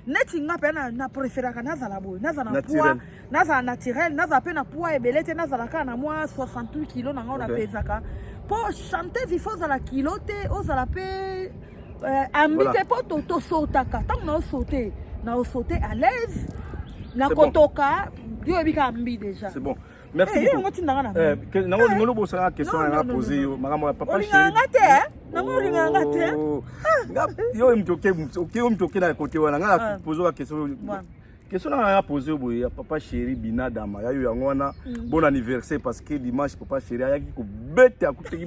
neti nga mpe, na préféraka nazala boye, nazala na poids, nazala naturel, nazala mpe na poids ebele te, nazala kaka na mwa 68 kilo na ngai napezaka. Mpo chanteuse, il faut ozala kilo te, ozala mpe ambi te, mpo tosotaka. Ntango naosote, naosote à l'aise, nakotoka. Yo oyebi kaka mbi déjà. C'est bon. Merci beaucoup. Yango tindanga na nango olingo lobosaka question na nga pose yo, makambo ya Papa Chéri. Olinganga te, nango olinganga te. Yo moto oke, yo moto oke na kote wana, nga na pose wa question. Question na nga pose boye ya Papa Chéri Binadama ya yo, yango wana bon anniversaire, parce que dimanche Papa Chéri ayaki kobeta, akutaki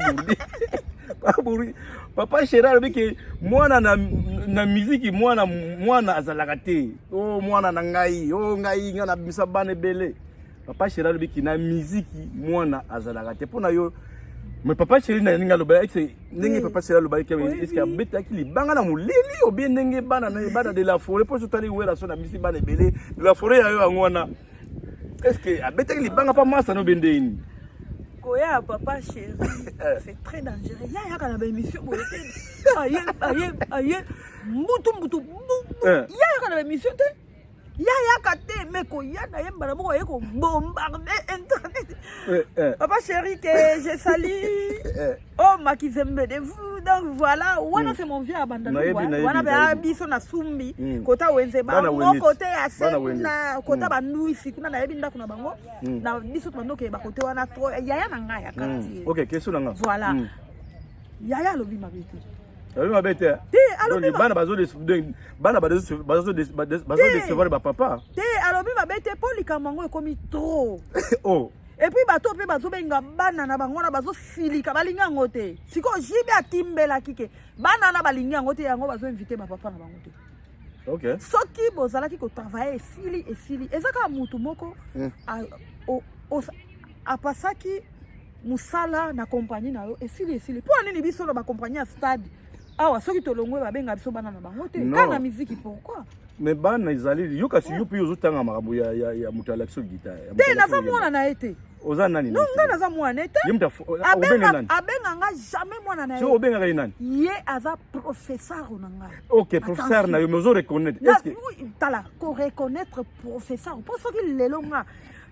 buri. Papa Chéri alobi ke mwana na miziki, mwana mwana azalaka te. O mwana na ngai, o ngai, ngai nabimisa bana ebele. Papa Chéri alobiki na miziki mwana azalaka te. Mpo na yo, mais Papa Chéri na ndenge aloba ese, ndenge Papa Chéri alobaki, est-ce abetaki libanga na molili obie ndenge bana na bana de la forêt? Mpo so otali wera so na bisi bana ebele de la forêt ya yo, yango wana, est ce que abetaki libanga mpa masa no be ndeni? Koya Papa Chéri, c'est très dangereux. Ya yaka na baémission boye te, aye aye aye mbutu mbutu, ya yaka na baémission te, ya yaka te. Me koya na ye mbala moko, aye kobombarde internet. Papa Chéri que je salue, oh Makizembe de vous. Donc voilà, wana c'est mon vieux abanda wana mpe biso na sumbi kota wenze bango, kote ya se kuna, kota banduisi kuna, nayebi ndako na bango. Na biso tobandi okeyeba kote wana trop. Yaya na ngai ya quartier. Ok, question na nga. Voilà, yaya alobi mabe te. Alobi mabe te. Te, alobi bana bana bazodecevoir bapapa. Te, alobi mabe te, mpo likambo yango ekomi trop. Oh. Et puis bato mpe bazobenga bana na bango wana, bazosilika, balingi yango te. Sikoyo jibe atimbelaki ke bana wana balingi yango te, yango bazoinvite bapapa na bango te. Soki bozalaki kotravaille, esili, esili. Eza kaka mutu moko apasaki mosala na kompagnie na yo, esili, esili. Mpo nini biso na bakompagnie ya stade awa, soki tolongwe, babenga biso bana na bango te? Kaka na miziki, pourquoi? Mais bana ezali yo, kasi yo mpe ozotanga makambo ya moto alakisi guitare. Te, naza mwana na ye te. Oza nani? Non, nga naza mwana ye te. Ye moto obenga nani? Abenga nga jamais mwana na ye. So obengaka ye nani? Ye aza professeur na ngai. Ok, professeur na yo, mais ozo reconnaître, est ce que tala, ko reconnaître professeur, mpo soki lelo nga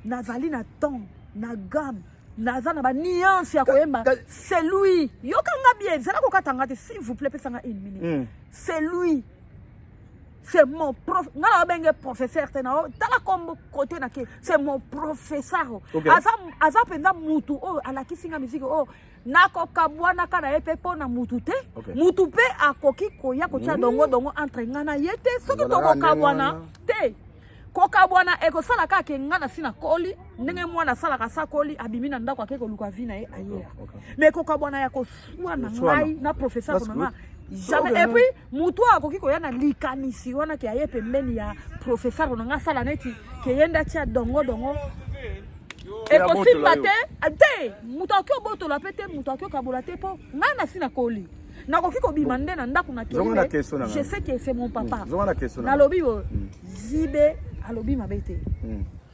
nazali na temps na gamme, naza na banuance ya koyemba, c'est lui. Yokanga bien, zala kokatanga te, s'il vous plaît, pesanga une minute. C'est lui, c'est mon prof. Nga na obenge professeur te, na tala kombo kote na ke, c'est mon professeur. Aza mpenza mutu oyo alakisi nga musique oyo nakokabwanaka na ye mpe mpo na mutu te. Mutu mpe akoki koya kotia dongo dongo entre nga na ye te. Soki tokokabwana te, kokabwana ekosala kaka ke nga na si nakoli ndenge mwana asalaka, sakoli, abimi na ndako, ake koluka vie na ye ailleurs. Mais kokabwana ya koswana ngai na professeur na nga, jamais. Et puis mutu oyo akoki koya na likanisi wana ke aye pembeni ya professeur na nga, asala neti ke ye nde atia dongo dongo, ekosimba te te. Moto akoki obotola mpe te, moto akoki okabola te, mpo ngai na si nakoli, nakoki kobima nde na ndako na. Je sais que c'est mon papa. Nalobi oyo, JB alobi mabe te.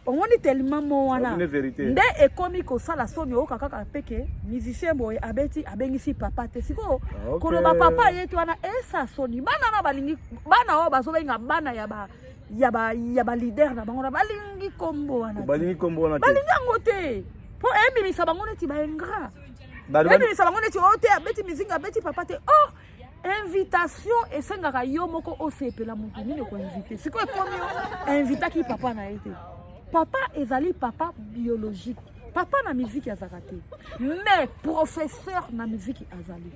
Omoni tellement mo wana nde ekomi kosala soni. Oyoka kaka mpe ke musicien boye abeti, abengisi papa te. Sikoyo koloba papa ye te wana esa soni. Bana na balingi, bana oyo bazobenga bana ya baleader na bango na balingi kombo wana. Balingi kombo wana. Balingi yango te, mpo ebimisa bango neti baingrat, ebimisa bango neti oyo te abeti mizinga, abeti papa te. Or invitation esengaka yo moko osepela motu nini okoinvite. Sikoyo ekomi yo invitaki papa na ye te. Papa ezali papa biologique, papa na miziki azalaka te, mais professeur na miziki azali.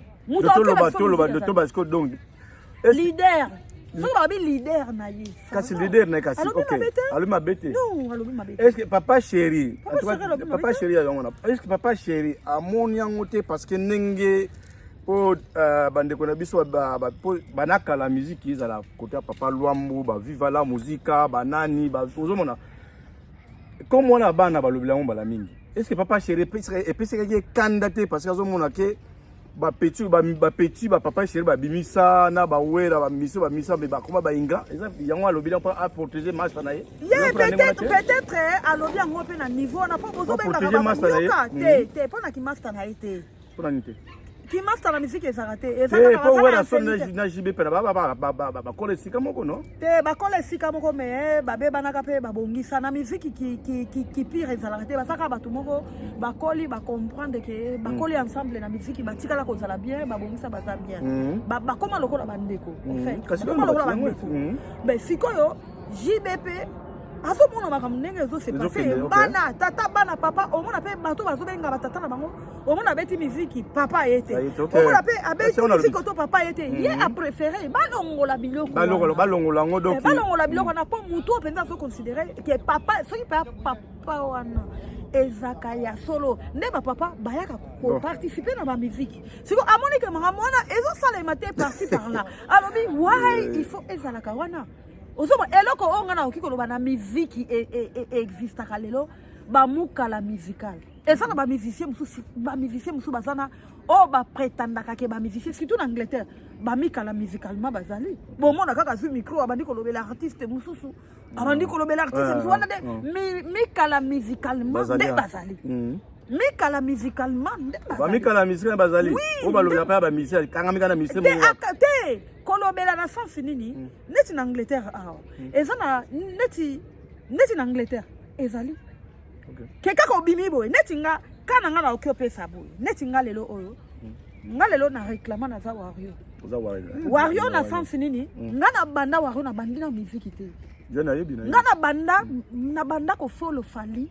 Toloba sikoyo donc. Leader, soki balobi leader na ye. Kasi leader na ye, kasi ok, alobi mabe te. Non, alobi mabe te. Est ce que papa chéri, papa chéri yango wana, est ce que papa chéri amoni yango te? Parce que ndenge mpo bandeko na biso banakala miziki ezala kote ya papa Lwambo, baviva la muzika, banani, ozomona comme wana bana balobela yango mbala mingi. Est ce que papa chéri epesekaki ekanda te? Parce que azomona ke bapetits, bapetits bapapa chéri babimisa na bawera bamiso bamisa, me bakoma baingrat. Eza yango alobeli mpo aprotéger master na ye. Ye peut-être alobi yango mpe na niveau wana mpo bozobengaka te te mpo na kimaster na ye te. Mpona nini te? Kimaster na misiki ezalaka te. Mpo wera so na JB mpe bakola esika moko, no? Te, bakola esika moko, me babebanaka mpe babongisa na miziki. Kipire ezalaka te. Bazalaka bato moko bakoli, bacomprendre ke bakoli ensemble na miziki, batikala kozala bien, babongisa, baza bien, bakóma lokola bandeko. En fait, bakóma lokola bandeko. Mais sikoyo JB mpe azomona makambo ndenge ezose passer. Bana tata, bana papa, omona mpe bato bazobenga batata na bango. Omona abeti miziki, papa ye te. Omona mpe abeti miziki oto papa ye te. Ye apréféré balongola biloko. Balongola yango donc. Balongola biloko wana mpo motu oyo mpenza azoconsidérer ke papa, soki mpe papa wana ezaka ya solo nde bapapa bayaka koparticiper na bamiziki. Siko amoni ke makambo wana ezosalema te par-ci par-là, alobi wai il faut ezalaka wana. Ozomona eloko oyo ngai nakoki koloba na miziki existaka lelo, bamukala musical eza na bamusicien mosusu. Bamusicien mosusu baza na oyo baprétendaka ke bamusicien, surtout na Angleterre, bamikala musicalement bazali. Bomona kaka azwi micro, abandi kolobela artiste mosusu, abandi kolobela artiste mosusu wana nde mikala musicalement nde bazali, mikala musicalement nde. Bamikala musicalement bazali oyo balobela mpe ya bamusicien, kangami kaka na musicien. Te, kolobela na sens nini? Neti na Angleterre awa eza na neti na Angleterre ezali ke kaka obimi boye neti nga ka na nga naoki opesa boye neti nga lelo oyo, nga lelo na réclama naza wario. Wario na sens nini? Nga na banda wario, na bandi na miziki te. Nga na banda kofollow Fally,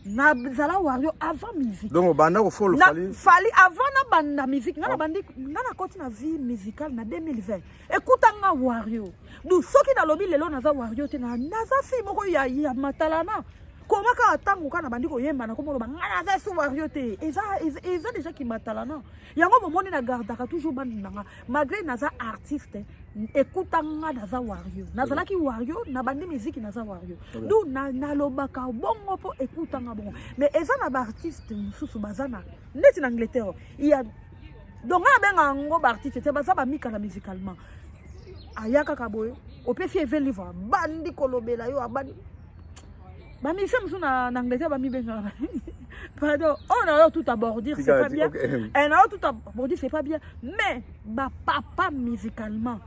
nazala wario avant musique. Donc obanda kofollow Fally? Fally avant na banda musique. Nga na bandi, nga nakoti na vie musicale na 2020, ekutanga wario. Donc soki nalobi lelo naza wario te, naza fille moko ya matalana. Koma kaka ntango kaka na bandi koyemba, nakomoloba nga naza su wario te. Eza déjà kimatalana. Yango bomoni na gardaka toujours bandi na nga malgré naza artiste. Ekutanga naza wario, nazalaki wario, nabandi miziki, naza wario. Donc nalobaka bongo mpo ekutanga bongo. Mais eza na baartiste mosusu baza na neti na Angleterre ya, donc nga nabenga yango baartiste te, baza bamikala musicalement. Aya kaka boye. Opesi ye 20 livre, abandi kolobela yo, abandi bamusicien mosusu na Angleterre bamibengaka, pardon, oyo na yo tout abordir, c'est pas bien. Eh, na yo tout abordir, c'est pas bien, mais bapapa musicalement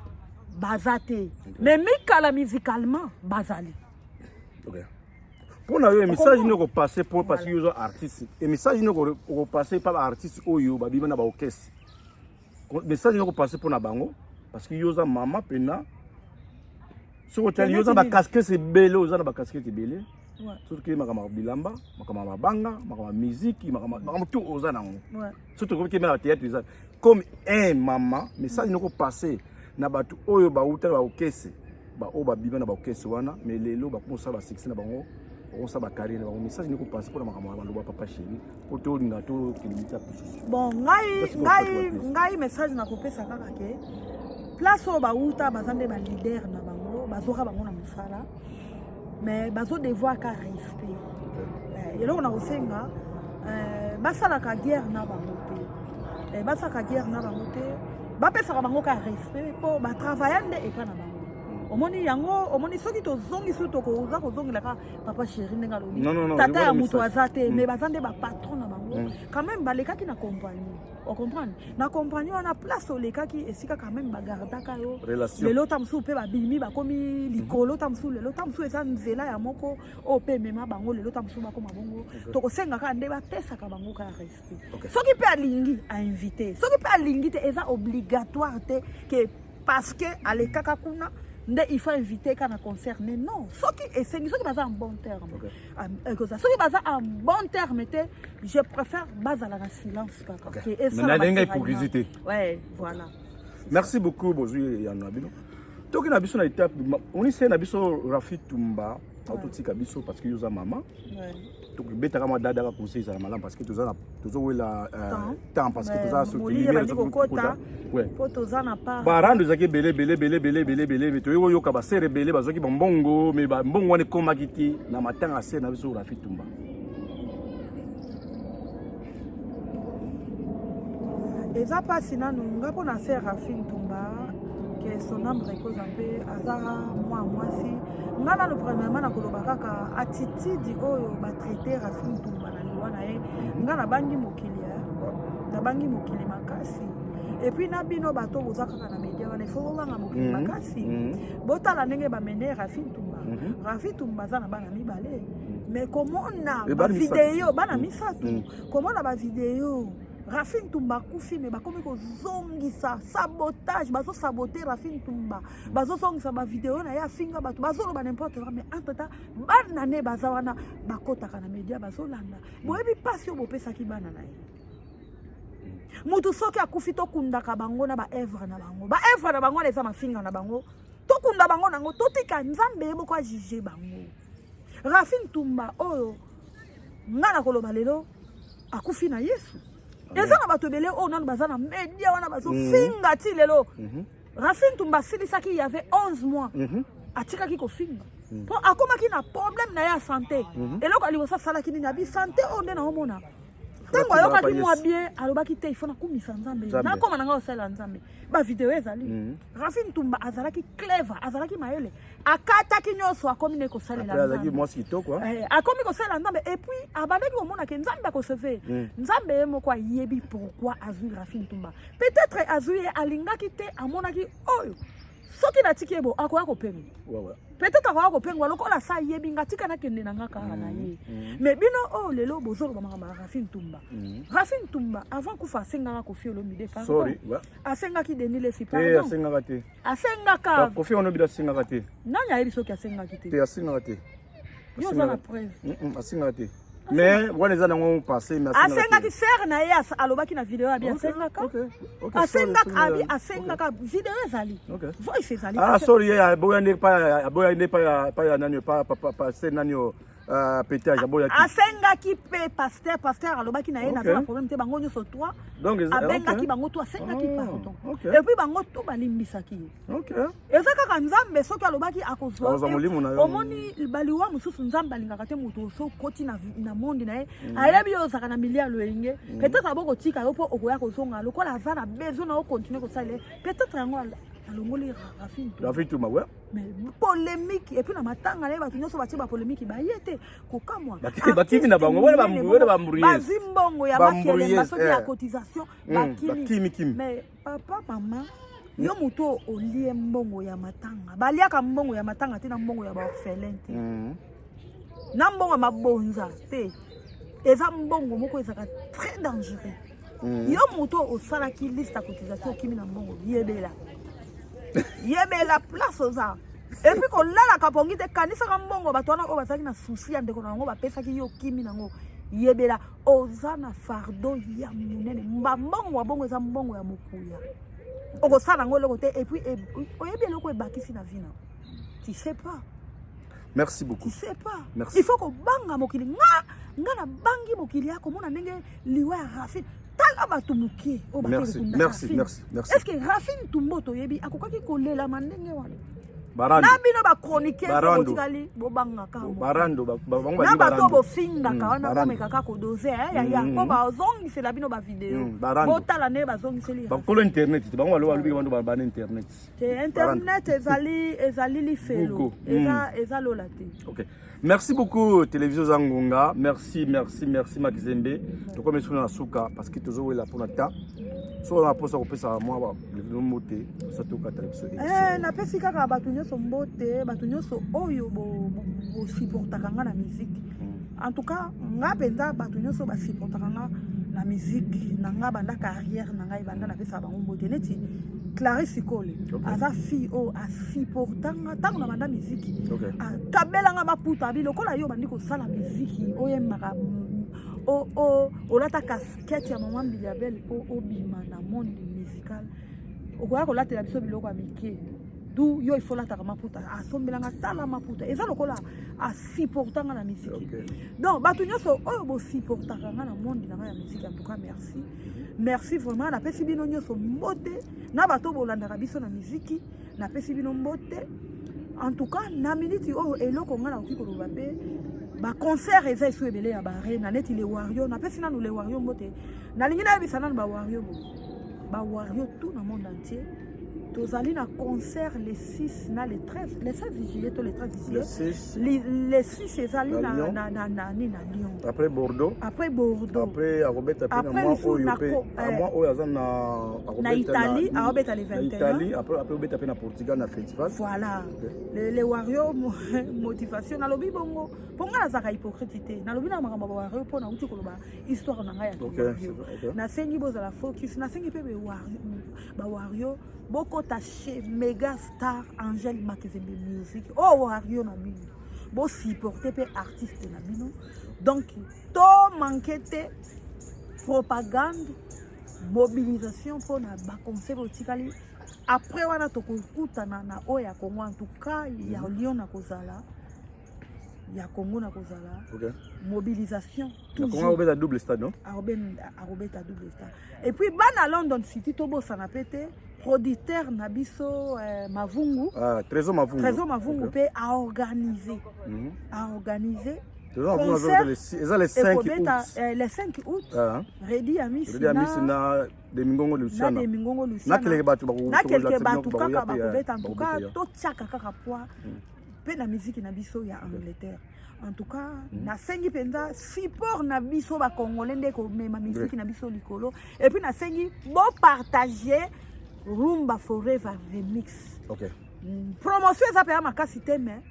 baza te, mais mikala musicalement bazali. Mpo na yo, message nini okopase po parce que yo oza artiste, e message nini okopase mpa baartiste oyo babima na baorchestre? Message nini okopase mpo na bango? Parce que yo oza mama mpena, soki otali, yo oza na bacasquette ebele, oza na bacasquette ebele, soki makambo ya bilamba, makambo ya mabanga, makambo ya miziki, makambo tout oza nango. Soki tokoki kemela na théâtre, eza comme un mama, message nini okopase na bato oyo bauta na baorchestre, baoyo babima na baorchestre wana, mais lelo bakomosala basuccès na bango, bakosala bacarrière na bango? Message nini okopase mpona makambo ya baloba papa chéri, po tolinga tokende mita mosusu? Bon, ngai message nakopesa kaka ke place oyo bauta, baza nde baleader na bango, bazwaka bango na mosala, mais bazodevoir ka respect. Eloko na kosenga, basalaka guerre na bango te, basalaka guerre na bango te, bapesaka bango ka respect mpo batravailla nde epa na bango. Omoni yango, omoni soki tozongi su, tokoza kozongela kaka papa chéri ndenge alobi tata ya moto aza te, mais baza nde bapatron na bango. Quand même balekaki na compagnie, ocomprendre, na compagnie wana, place olekaki esika, quand même bagardaka yo. Lelo ta mosusu mpe babimi, bakomi likolo, ta mosusu lelo, ta mosusu eza nzela ya moko oyo mpe emema bango lelo, ta mosusu bakoma bongo. Tokosenga kaka nde bapesaka bango kaka respect. Soki mpe alingi, ainvite, soki mpe alingi te, eza obligatoire te ke parce que alekaka kuna nde il faut inviter ka na concert. Mais non, soki esengi, soki baza en bon terme, ekoza. Soki baza en bon terme te, je préfère bazala na silence kaka. Ndenge hypocrisie te. Ouais, voilà. Merci beaucoup. Bozwi yano na bino. Toki na biso na étape oni se na biso Rafi Tumba autotika biso, parce que yo oza mama, tokobetaka mwa dada kaka, conseil ezala malamu, parce que toza tozowela temps, parce que toza barando ezalaki ebele ebele ebele ebele ebele ebele. Toyei koyoka basere ebele bazwaki bambongo, mais bambongo wana ekomaki te na matanga ya sere na biso Rafi Tumba. Eza mpasi nanu nga mpo na sere Rafi Ntumba, que son âme repose mpe aza mwa mwasi. Nga nanu premièrement nakoloba kaka attitude oyo batraite Rafi Ntumba na liwa na ye. Nga nabangi mokili, nabangi mokili makasi. Et puis na bino bato boza kaka na media wana, ifo bobanga mokili makasi. Botala ndenge bamene Rafi Ntumba. Rafi Ntumba aza na bana mibale, mais komona bavideo, bana misato, komona bavideo Rafi Ntumba akufi, mais bakomi kozongisa sabotage, bazosabote Rafi Ntumba, bazozongisa bavideo na ye afinga bato, bazoloba n'importe quoi. Mais entre temps bana ne baza wana, bakotaka na media, bazolanda. Boyebi mpasi oyo bopesaki bana na ye? Mutu soki akufi, tokundaka bango na baœuvre na bango. Baœuvre na bango wana eza mafinga na bango, tokunda bango nango, totika Nzambe ye moko ajuge bango. Rafi Ntumba oyo nga na koloba lelo akufi na Yesu, eza na bato ebele oyo nanu baza na media wana, bazofinga ti lelo. Rafi Ntumba asilisaki, y avait 11 mois, atikaki kofinga mpo akomaki na problème na ye ya santé. Eloko ya liboso asalaki nini? Abi santé oyo nde naomona. Ntango ayokaki mwa bien, alobaki te, ifo nakumisa Nzambe, nakoma na ngai kosalela Nzambe. Bavideo ezali. Rafi Ntumba azalaki clever, azalaki mayele, akataki nyonso, akomi ne kosalela Nzambe, akomi kosalela Nzambe. Et puis abandaki komona ke Nzambe akosauve. Nzambe ye moko ayebi pourquoi azwi Rafi Ntumba. Peut-être azwi ye, alingaki te, amonaki oyo soki natiki ye bo akoya kopengwa, peut-être akoya kopengwa lokola sa ayebi nga, tika nakende na nga kaka na ye. Mais bino oyo lelo bozoloba makambo ya Rafi Ntumba, Rafi Ntumba avant kufa asengaka Kofi Olomide pardon, asengaki Denis Lefi pardon. Asengaka te. Asengaka. Kofi Olomide asengaka te. Nani ayebi soki asengaki te? Te, asengaka te. Yo oza na preuve? Asengaka te, mais wana eza nango passé. Mais asengaki sere na ye, alobaki na video abi asengaka, asengaka, abi asengaka. Video ezali, voice ezali. Ah sorry, ye aboya nde pa, aboya nde pa, pa ya nani, pa pa pa se nani, pétage aboyaki. Asengaki mpe pasteur, pasteur alobaki na ye naza na problème te. Bango nyonso trois abengaki bango to asengaki pardon, et puis bango to balimbisaki ye. Eza kaka Nzambe soki alobaki akozwa. Omoni baliwa mosusu, Nzambe alingaka te moto so okoti na monde na ye, ayebi yo ozalaka na milliard loyenge, peut-être abokotika yo mpo okoya kozonga lokola aza na besoin na okontinue kosalela, peut-être yango. Alongoli Rafine. Rafine Tuma, ouais. Mais polémique et puis na matanga na ye, bato nyonso batie bapolémique, baye te, kokamwa. Bakimi na bango wana, wana bambrouillés. Bazwi mbongo ya makelemba, soki ya cotisation, bakimi. Bakimi kimi. Mais papa, mama, yo moto olie mbongo ya matanga, baliaka mbongo ya matanga te, na mbongo ya baorphelin te, na mbongo ya mabonza te. Eza mbongo moko ezalaka très dangereux. Yo moto osalaki liste ya cotisation, okimi na mbongo, yebela, yebela place oza. Et puis kolalaka pongi te, kanisaka mbongo bato wana oyo bazalaki na souci ya ndeko na bango bapesaki yo, okimi nango. Yebela, oza na fardeau ya monene. Mbongo ya bongo eza mbongo ya mokuya, okosala yango eloko te. Et puis oyebi eloko ebakisi na vie na, tu sais pas. Merci beaucoup. Tu sais pas. Merci. Il faut kobanga mokili. Nga nabangi mokili ya komona ndenge liwa ya Rafine. Tala bato moke oyo. Merci, merci, merci, merci. Est ce que Rafine Tumbo toyebi akokaki kolelama ndenge wana? Barando. Na bino bachroniqueur, Barando. botikali bobangaka. Barando bango. Na bato Barando. bofingaka wana, barando. bomekaka kodose yaya, mpo bazongisela bino bavideo. Barando. Botala ndenge bazongiseli. Bakolo internet te, bango baloba, balobi bango bana internet. Te, internet ezali lifelo. Google. Eza lola te. Ok. Merci beaucoup, Télévision Zangonga. Merci, merci, merci, Makizembe. Tokomi suna na suka parce que tozowela mpona ta. So na posa kopesa mwa ba mbote, so tokata biso. Napesi kaka bato nyonso mbote, bato nyonso oyo bosupportaka nga na musique. En tout cas nga mpenza, bato nyonso basupportaka nga na musique na nga banda carrière na ngai banda, napesaka bango mbote. Neti Clarisse Kole, aza fille oyo asupportanga ntango na banda musique. Akabelanga maputa, abi lokola yo bandi kosala miziki, oyembaka, olata casquette ya mama Mbiliabel mpo obima na monde musical, okoya kolatela biso biloko ya mike du yo, ifo olataka maputa. Asombelanga, tala maputa, eza lokola asupportanga na miziki. Donc bato nyonso oyo bosupportaka nga na monde na ngai ya miziki, en tout cas merci, merci vraiment. Napesi bino nyonso mbote, na bato bolandaka biso na miziki, napesi bino mbote. En tout cas na miniti oyo, eloko ngai nakoki koloba mpe, baconcert eza esu ebele ya baarena, neti le Wario. Napesi nanu le Wario mbote. Nalingi nayebisa nanu bawario bo bawario tout na monde entier, tozali na concert le 6 na le 13, le 16 juillet to le 13 Le juillet. 6. Le 6 ezali Na na, Lyon. na Lyon. Après Bordeaux. Après Bordeaux. Après akobeta mpe na Après mwa lisusu oyo na mpe mwa oyo aza na akobeta na Italie, aobeta le na 21. Italie, après obeta mpe na Portugal na festival. Voilà. Le Wario motivation, nalobi bongo mpo ngai nazalaka hypocrite te. Nalobi na makambo ya bawario mpo nauti koloba histoire na ngai ya Wario. C'est vrai, ok. Nasengi bozala focus, nasengi mpe bawario bokota chez Mega Star Angel Makizembe Music oyo wario na bino, bosupporte mpe artiste na bino. Donc tomanke te propagande, mobilisation mpona baconcert otikali. Après wana tokokutana na oyo ya Congo. En tout cas ya Lyon na kozala, ya Congo na kozala. Mobilisation Na Congo toujours. akobeta double stade, non? Akobeta double star. Et puis bana London City, tobosana mpe te producteur na biso, Mavungu. Ah, Trésor Mavungu. Trésor Mavungu mpe aorganize aorganize Trésor Mavungu concert. eza le 5 ekobeta août. Le 5 août. Ah, Redi Amisi. Redi Amisi na Demingongo na Luciana. Demingongo Luciana. Na keleke bato Na keleke bato kaka bakobeta. En tout cas bakobeta, ya. totiaka kaka poids mpe na miziki na biso ya Angleterre. En tout cas nasengi mpenza support na biso bacongolais nde komema miziki na biso likolo. Et puis nasengi bopartage Rumba Forever remix. Promotion eza mpenza makasi te, mais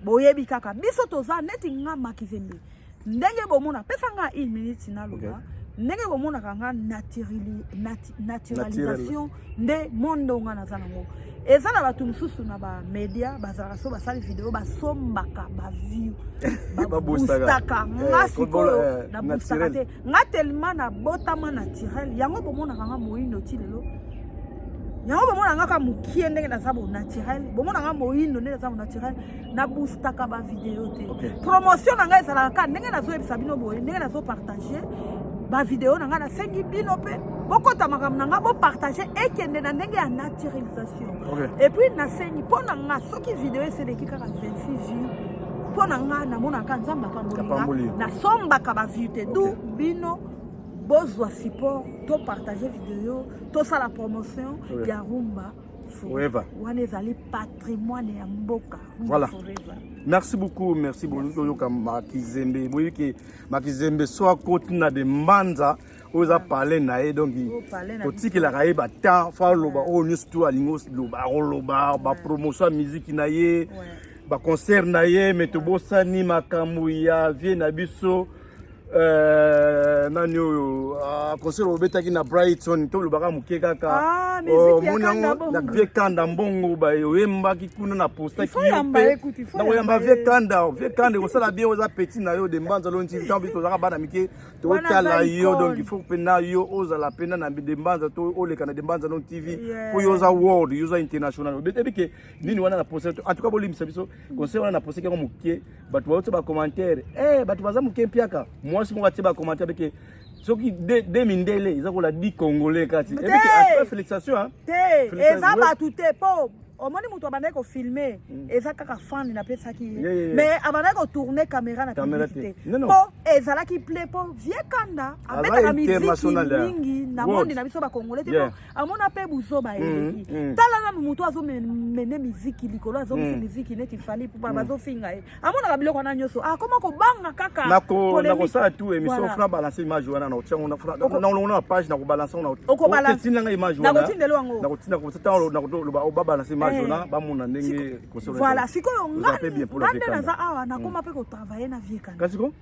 boyebi kaka biso toza neti nga Makizembe, ndenge bomona, pesa nga une minute naloba. Ndenge bomonaka nga naturalisation nde mondo nga naza nango. Eza na bato mosusu na bamédia bazalaka so basali video, basombaka baview, Baboostaka. baboostaka. Nga sikoyo naboostaka naturel. te. Nga tellement nabotama naturel, yango bomonaka nga moyindo ti lelo. Yango bomona nga kaka mokie ndenge naza bo naturel, bomona nga moyindo ndenge naza bo naturel, naboostaka bavideo te. Promotion na ngai ezalaka kaka ndenge nazoyebisa bino boye, ndenge nazopartage bavideo na ngai. Nasengi bino mpe bokɔta makambo na ngai, bopartage, ekende na ndenge ya naturalisation. Et puis nasengi mpo na nga, soki video eseleki kaka 26 vues, mpo na nga namonaka Nzambe Apamboli. apamboli nga. Nasombaka baview te. Du bino bozwa support, topartage video, tosala promotion ya Rumba. Forever. Wana ezali patrimoine ya mboka. Voilà. Forever. Merci beaucoup, merci beaucoup. Toyoka Makizembe, boyebi ke Makizembe so akoti na de mbanza oyo eza palais na ye donc totikelaka ye batemps fa aloba oyo nyonso tu alingi oloba akoloba bapromotion ya miziki na ye baconcert na ye me tobosani makambo ya vie na biso. Nani oyo concert obetaki na Brighton, tolobaka moke kaka. Ah, musique ya Omoni Kanda yango na Bongo. Vie Kanda Mbongo oyembaki kuna na postaki Il faut yamba ye kutu, il faut nakoyamba yamba vie ye. Kanda, vie Kanda ekosala bien. Oza petit na yo de Mbanza Lonti. Ntango biso tozalaka bana mike, Wana totala aza yo. icône. Donc il faut mpena yo ozala mpena na de Mbanza to oleka na de Mbanza Lon TV po yo oza world, yo oza international. Oyebi ke nini wana na poste. En tout cas bolimbisa biso, conseil wana na postaki yango moke, bato bauti bacommentaire, bato baza moke mpiaka. Mwasi moko atie bacommentaire beke soki de mindele eza kola di congolais kasi Te! ebike. En tout cas, félicitation, hein. Te. Félicitations. Eza bato te, mpo omoni moto abandaki kofilme, eza kaka fan napesaki ye. Mais abandaki kotourne caméra na Caméra public te. te. Non, non. Mpo ezalaki ple, mpo vie Kanda abetaka miziki international, ya. mingi na World. monde na biso bakongole te. Mpo amona mpe buzoba eleki. Tala nanu moto azomene miziki likolo, azongisi miziki neti Fally mpo bazofinga ye, amonaka biloko wana nyonso, akoma kobanga kaka Nako polémique. Nakosala tout émission. Voilà. Funa balance image wana na otiango na page, na kobalance ngo. Okobalance. Otinda nga image wana. Nakotindela yango. Nakotinda comme ça ntango nakoloba babalance image wana, bamona ndenge concert wana Voilà, sikoyo Oza pe bien pour la nga nde vie Kanda. naza awa, nakoma mpe kotravaille na vie Kanda. Kasi ko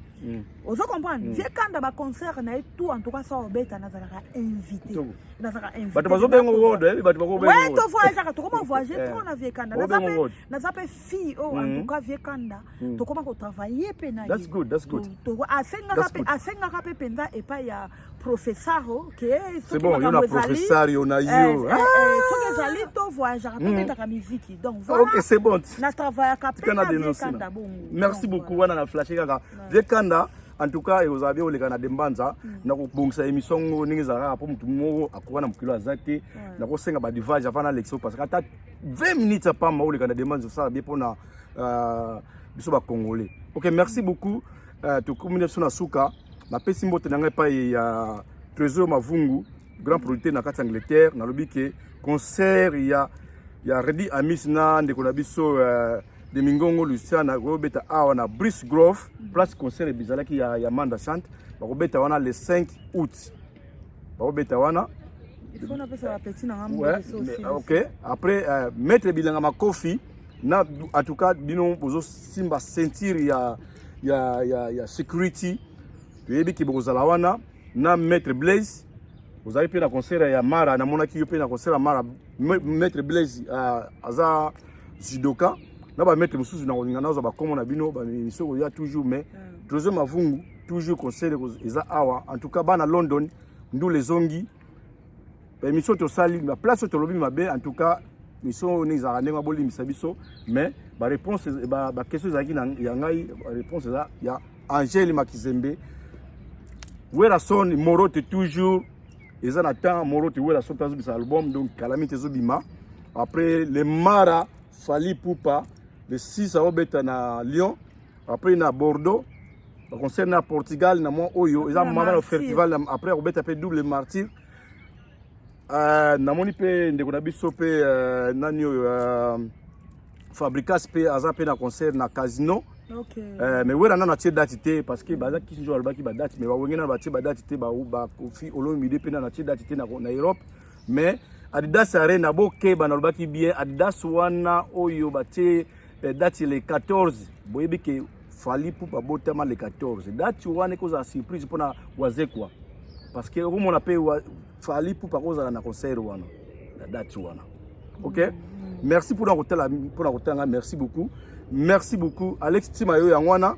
Ozo comprendre, vie Kanda, baconcert na ye tout, en tout cas sa obeta, nazalaka invité. Togo. Nazalaka invité. Bato bazobenga wodo, yebi bato bakobenga Ouais, wodo. tovoyageaka, tokoma voyage trop na vie Kanda. Naza Bakobenga mpe wodo. naza mpe fille oyo, en tout cas vie Kanda, tokoma kotravaille mpe na ye. That's good, that's good. Asengaka That's mpe good. asengaka mpe mpenza epai ya professeur ke C'est bon, yo na professeur yo na yo. Soki ezali to voyageaka, tobetaka miziki, donc voilà. Ok, c'est bon. Na travaillaka mpe Tika na na vie dénoncer Kanda na. bongo. Merci Donc, beaucoup. voilà. Wana na flash kaka vie Kanda. En tout cas ekozala bien oleka na Dembanza. Nakobongisa émission ngo ndenge ezalaka mpo motu moko akoka na mokilo aza te. Nakosenga badivage avant nalekisa, parce que ata 20 minutes ya pamba oleka na Dembanza, osala bien mpona biso bacongolais. Ok, merci beaucoup. Tokomi na biso na suka. Napesi mbote na ngai epai ya Trésor Mavungu, grand producteur na kati ya Angleterre. Nalobi ke concert ya Redi Amis na ndeko na biso de Mingongo Luciana akobeta awa na Brice Grove, place concert ezalaki ya Manda Chante. Bakobeta wana le 5 août, bakobeta wana. Il faut napesa bapeti na nga Ouais, mbote so mais, aussi. Ok, après maître Bilanga Makofi na, en tout cas bino bozosimba ceinture ya sécurité, toyebi ke bokozala wana na maître Blaise. Ozali mpe na concert ya Mara, namonaki yo mpe na concert ya Mara. Maître Blaise aza judoka na bamaître mosusu. Na kolinga nazwa bakombo na bino, bamission koya toujours. Mais Trésor Mavungu, toujours concert eza awa. En tout cas bana London, ndula ezongi. Baémission tosali, baplace oyo tolobi mabe, en tout cas mission oyo ndenge ezalaka, ndenge bolimbisa biso. Mais baréponse, baquestion ezalaki ya ngai, réponse eza ya Angele Makizembe. Werason Morote toujours eza na temps. Morote, Werason mpe azobisa album, donc calamité ezobima. Après le Mara Fally Ipupa, le 6 aobeta na Lyon, après na Bordeaux, baconcert na Portugal na mwa oyo eza na mama na Martyr. Festival après akobeta mpe double martyr. Namoni mpe ndeko na biso mpe nani oyo, Fabricas mpe aza mpe na concert na Casino. Mais Wera nano atie date te, parce que baza kisi nzo alobaki badate, mais bawenge nano batie badate te. Bakofi Olomide mpe nano atie date te na Europe. Mais Adidas Arena, bokeba, nalobaki bien Adidas wana oyo batie date le 14. Boyebi ke Fally Ipupa botama le 14. Date wana ekozala surprise mpona Wazekwa, parce que okomona mpe Fally Ipupa kozala na concert wana na date wana. Ok, merci mpona kotala, mpona kotanga. Merci beaucoup, merci beaucoup. Alex Ntima yo yango wana.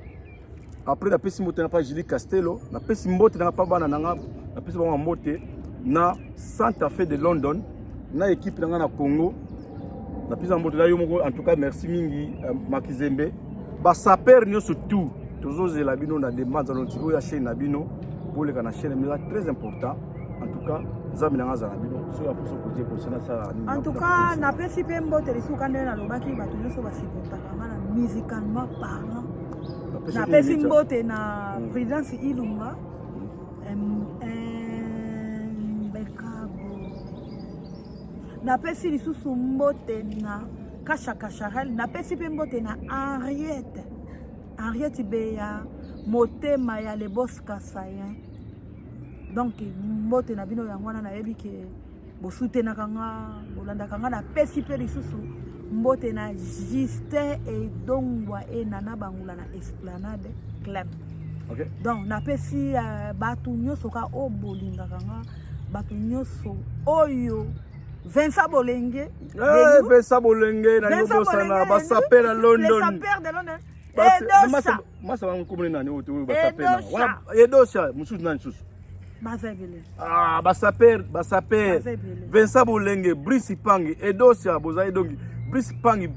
Après napesi mbote na pa Julie Castello, napesi mbote nanga pa bana nanga, napesi bango mbote na Santa Fe de London, na équipe nanga na Congo, napesi mbote na yo moko. En tout cas merci mingi, Makizembe, basaper nyonso tout, tozozela bino na Dembanza Lontivi oyo ya chaîne na bino. Boleka na chaîne, eza très important. En tout cas Nzambe nanga azala na bino. Soki aposo kotie kosena sala nini. En tout cas napesi mpe mbote lisuka ndenge nalobaki, bato nyonso basupportaka nga na musicalement parlant. Napesi mbote na Prudence Ilunga Mbekabo. Napesi lisusu mbote na Kasha Kasharel, napesi mpe mbote na Henriette, Henriette Beya, motema ya le boss Kasayen. Donc mbote na bino yango wana, nayebi ke bosutenaka nga, bolandaka nga. Napesi mpe lisusu mbote na Justin Edongwa e Nana Bangula na Esplanade Club. Donc napesi bato nyonso ka oyo bolingaka nga, bato nyonso oyo Vincent Bolenge. Eh, Vincent Bolenge na yobosana basape na London. Les de London. Edosha. Masa bango komona nani oyo basape na wana Edosha mosusu nani susu? Baza ebele. Ah, basaper, basaper. Vincent Bolenge, Brice Pangi, Edosha, bozali donc Brice Pangi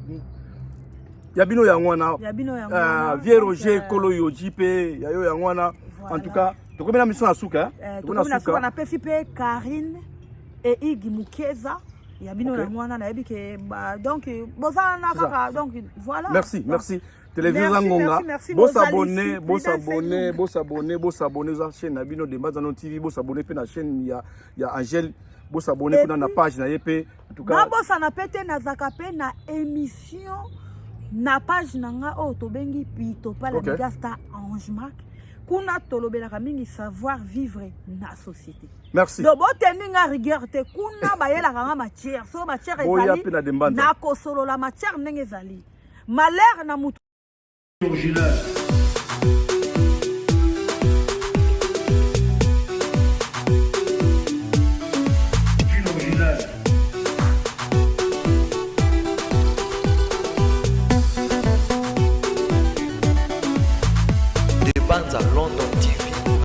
ya bino yango wana. Ya bino yango wana. Vieux Roger Kolo Yoji pe ya yo yango wana. En tout cas, tokomi na mission na suka. Tokomi na suka, napesi mpe Karine e Igi Mukeza ya bino yango wana, nayebi ke donc boza wana kaka, donc voilà. Merci, merci. Télévision za ngonga, bosabone, bosabone, bosabone, bosabone za chaîne na bino de Mbanza TV, bosabone mpe na chaîne ya Angèle, bosabone kuna na page na ye mpe. En tout cas, babosana mpe te, nazalaka mpe na émission na page na nga oyo tobengi Pitopala Mega Star Ange Mark. Kuna tolobelaka mingi savoir vivre na société. Merci. Donc botendi nga rigueur te, kuna bayelaka nga matière, so matière Boya ezali mpe na Dembanza. Nakosolola matière ndenge ezali malheur na mutu. Original.